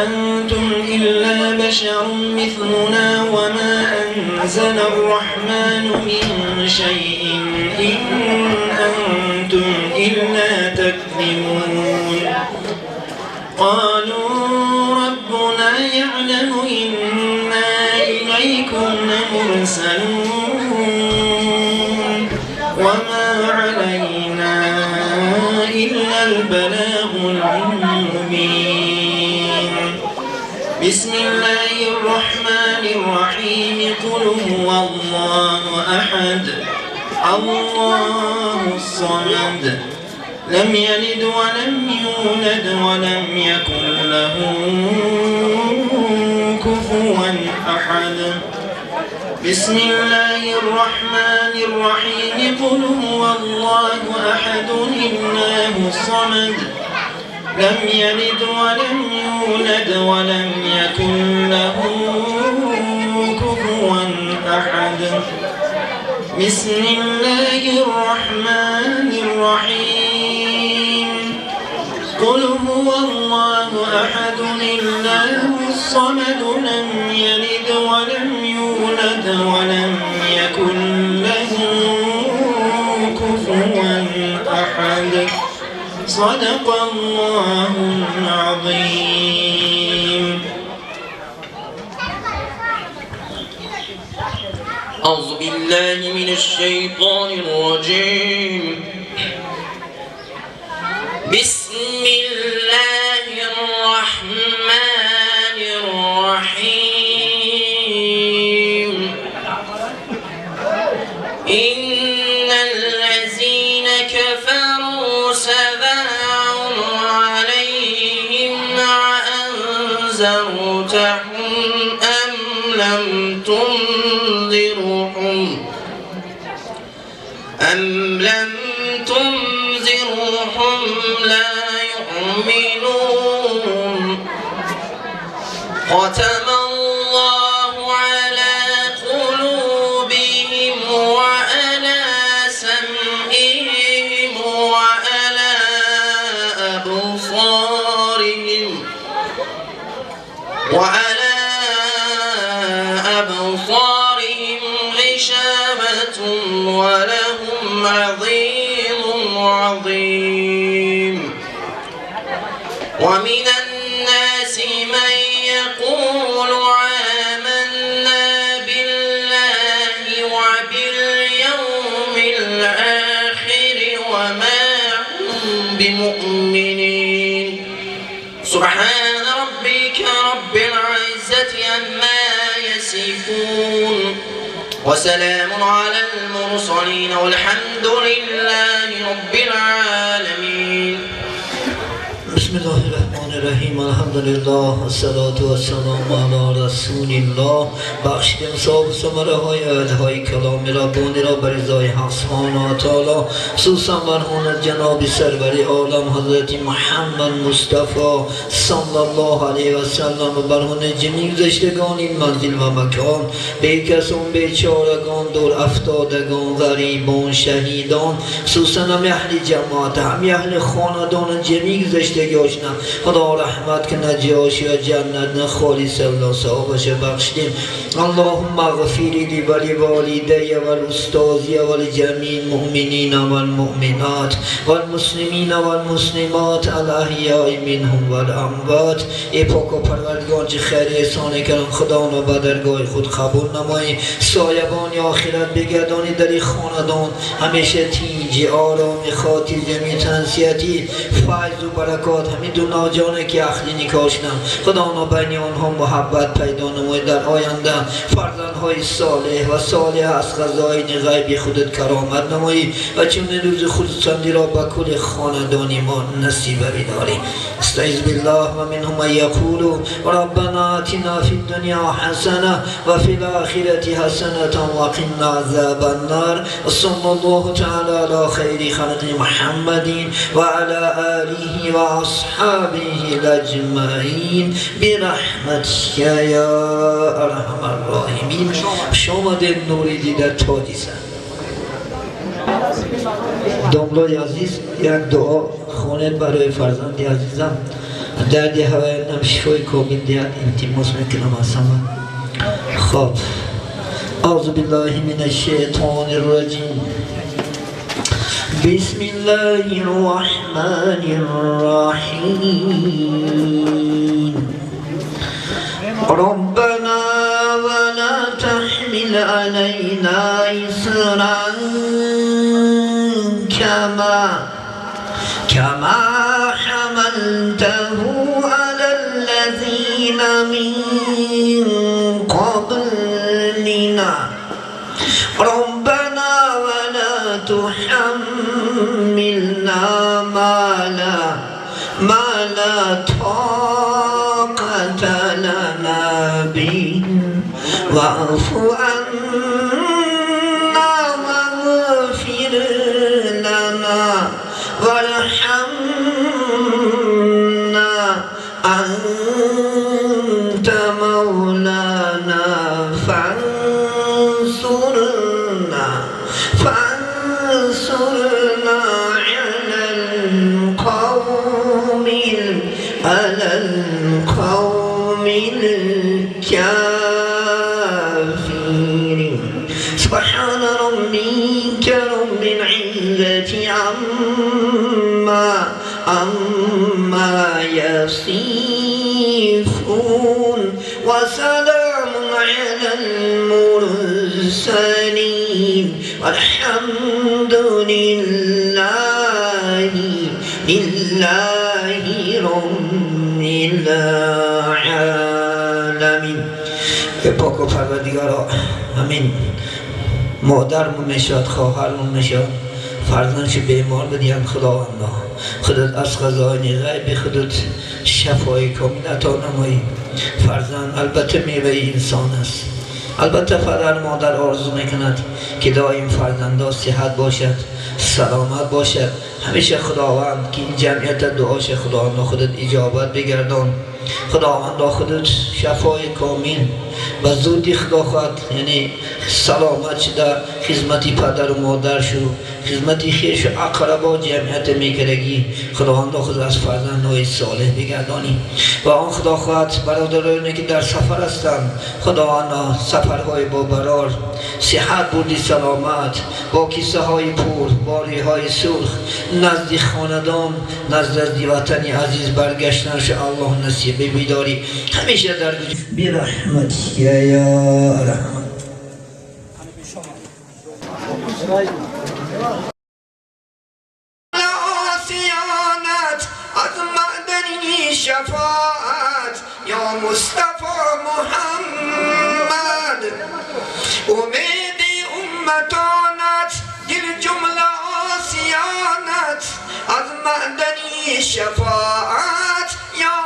Speaker 2: أنتم إلا بشر مثلنا وما أنزل الرحمن من شيء إن أنتم إلا تكذبون. قالوا ربنا يعلم إنا إليكم لمرسلون وما علينا إلا البلاغ المبين. بسم الله الرحمن الرحيم. قل هو الله أحد الله الصمد لم يلد ولم يولد ولم يكن له كفوا أحد. بسم الله الرحمن الرحيم. قل هو الله أحد الله الصمد لم يلد ولم يولد ولم يكن له كفوا أحد. بسم الله الرحمن الرحيم. قل هو الله أحد الله الصمد لم يلد ولم يولد ولم يكن له كفوا أحد. صدق الله العظيم.
Speaker 3: أعوذ بالله من الشيطان الرجيم. بسم الله الرحمن الرحيم. إن الذين كفروا سواء عليهم أأنذرتهم أم لم تنذرهم لا يؤمنون. ختم الله على قلوبهم وعلى سمعهم وعلى أبصارهم غشاوة ولهم عظيم عظيم. ومن الناس من يقول آمنا بالله وباليوم الآخر وما هم بمؤمنين. سبحان ربك رب العزة عما يصفون وسلام على المرسلين والحمد لله رب العالمين.
Speaker 1: بسم الله الرحمن الرحیم. الحمدلله الصلاة والسلام علی رسول الله. بخشیدیم صاحب ثمره های آیت‌های کلام ربانی را بر رضای حق سبحانه و تعالی، خصوصا مرحوم جناب سرور عالم حضرت محمد مصطفی صلی الله علیه و سلم و برهان جمیع گذشتگان این منزل و مکان، بیکسان، بیچارگان، دور افتادگان، غریبان، شهیدان، خصوصا هم اهل جماعت، هم اهل خاندان، جمیع گذشتگان خدا رحمت که نجاش یا جنت نه خالص الله صاحبش بخشدیم. اللهم اغفر لی و لوالدی و الاستاذی و لجمیع المؤمنین و المؤمنات و المسلمین و المسلمات الاحیاء منهم و الاموات. ای پاک و پروردگار چه خیر احسان کرم خدا را به درگاه خود قبول نمایی، سایبان آخرت بگردانی در این خاندان همیشه تیج آرام خاطر جمیع تنسیتی فیض و برکات. همین دو ناجانه که عقلی نکاح شدن خدا آنها بین آنها محبت پیدا نماید، در آینده فرزندهای صالح و صالح از خزائن غیب خودت کرامت نمایی و چون روز خودسندی را به کل خاندان ما نصیب بداری. استعیذ بالله و منهم من یقول ربنا آتنا فی الدنیا حسنه و فی الآخرة حسنة و قنا عذاب النار. صلی الله تعالی علی خیر خلق محمد و علی آله و اصحابه اجمعین برحمتک یا ارحم الراحمین. شما دل نوری دیده تاجیسن. داملای عزیز یک دعا خونت برای فرزند عزیزم درد هوای نم شفای کامل دیاد التماس میکنم از همه. خب اعوذ بالله من الشیطان الرجیم. بسم الله الرحمن الرحیم. ربنا ولا تحمل علينا إصرا كما حملته على الذين من قبلنا. ربنا ولا تحملنا ما لا طاقة لنا به واعف عنا واغفر لنا وارحمنا أنت مولانا فانصرنا على القوم الكافرين. سبحان ربك رب العزة عما يصفون وسلام على المرسلين والحمد لله رب العالمین. پاک و پروردگارا، همین مادرمون میشد، خواهرمون میشد، فرزندش بیمار بدیم خداوندا خودت از خزائن غیب خودت شفای کامل عطا نمایی. فرزند البته میوه انسان است، البته پدر مادر آرزو میکند که دائم فرزندا صحت باشد، سلامت باشد. همیشه خداوند که این جمعیت دعاش خداوند خودت اجابت بگردان. خداوند خودت شفای کامل و زودی خدا خواهد، یعنی سلامت شده خدمتی پدر و مادر شو، خدمتی خیش و اقربا جمعیت میکردگی. خداوند خود از فرزندهای صالح بگردانی. و آن خدا خواهد برادرانی که در سفر هستند، خداوند سفرهای با برار، صحت بردی سلامت، با کیسه های پر، باری های سرخ، نزد خاندان، نزد وطن عزیز برگشتنش الله نصیب بیداری. همیشه در برحمتک یا ارحم. از معدنی شفاعت یا مصطفی محمد، امید امتانت دل جمله آسیانت، از معدنی شفاعت یا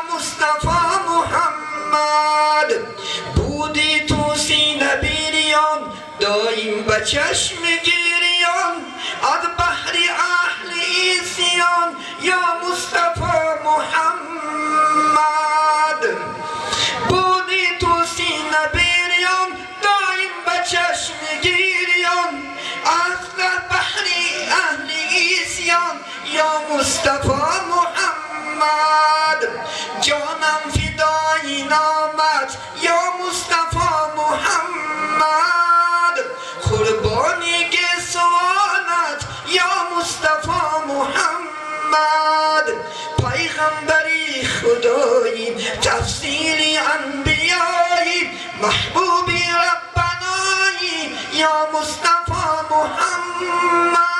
Speaker 1: Буди ту сина бириён, доим ба чашми гирён, аз баҳри аҳли исён, ё Мустафо Муҳаммад. Буди ту сина бириён, доим ба чашми гирён, аз баҳри аҳли исён, ё Мустафо Муҳаммад. Ҷонам фидои номат, ё Мустафо Муҳаммад. Қурбони гесӯонат, ё Мустафо Муҳаммад. Пайғамбари Худоӣ, тафсири анбиёӣ, маҳбуби Раббаноӣ, ё Мустафо Муҳаммад.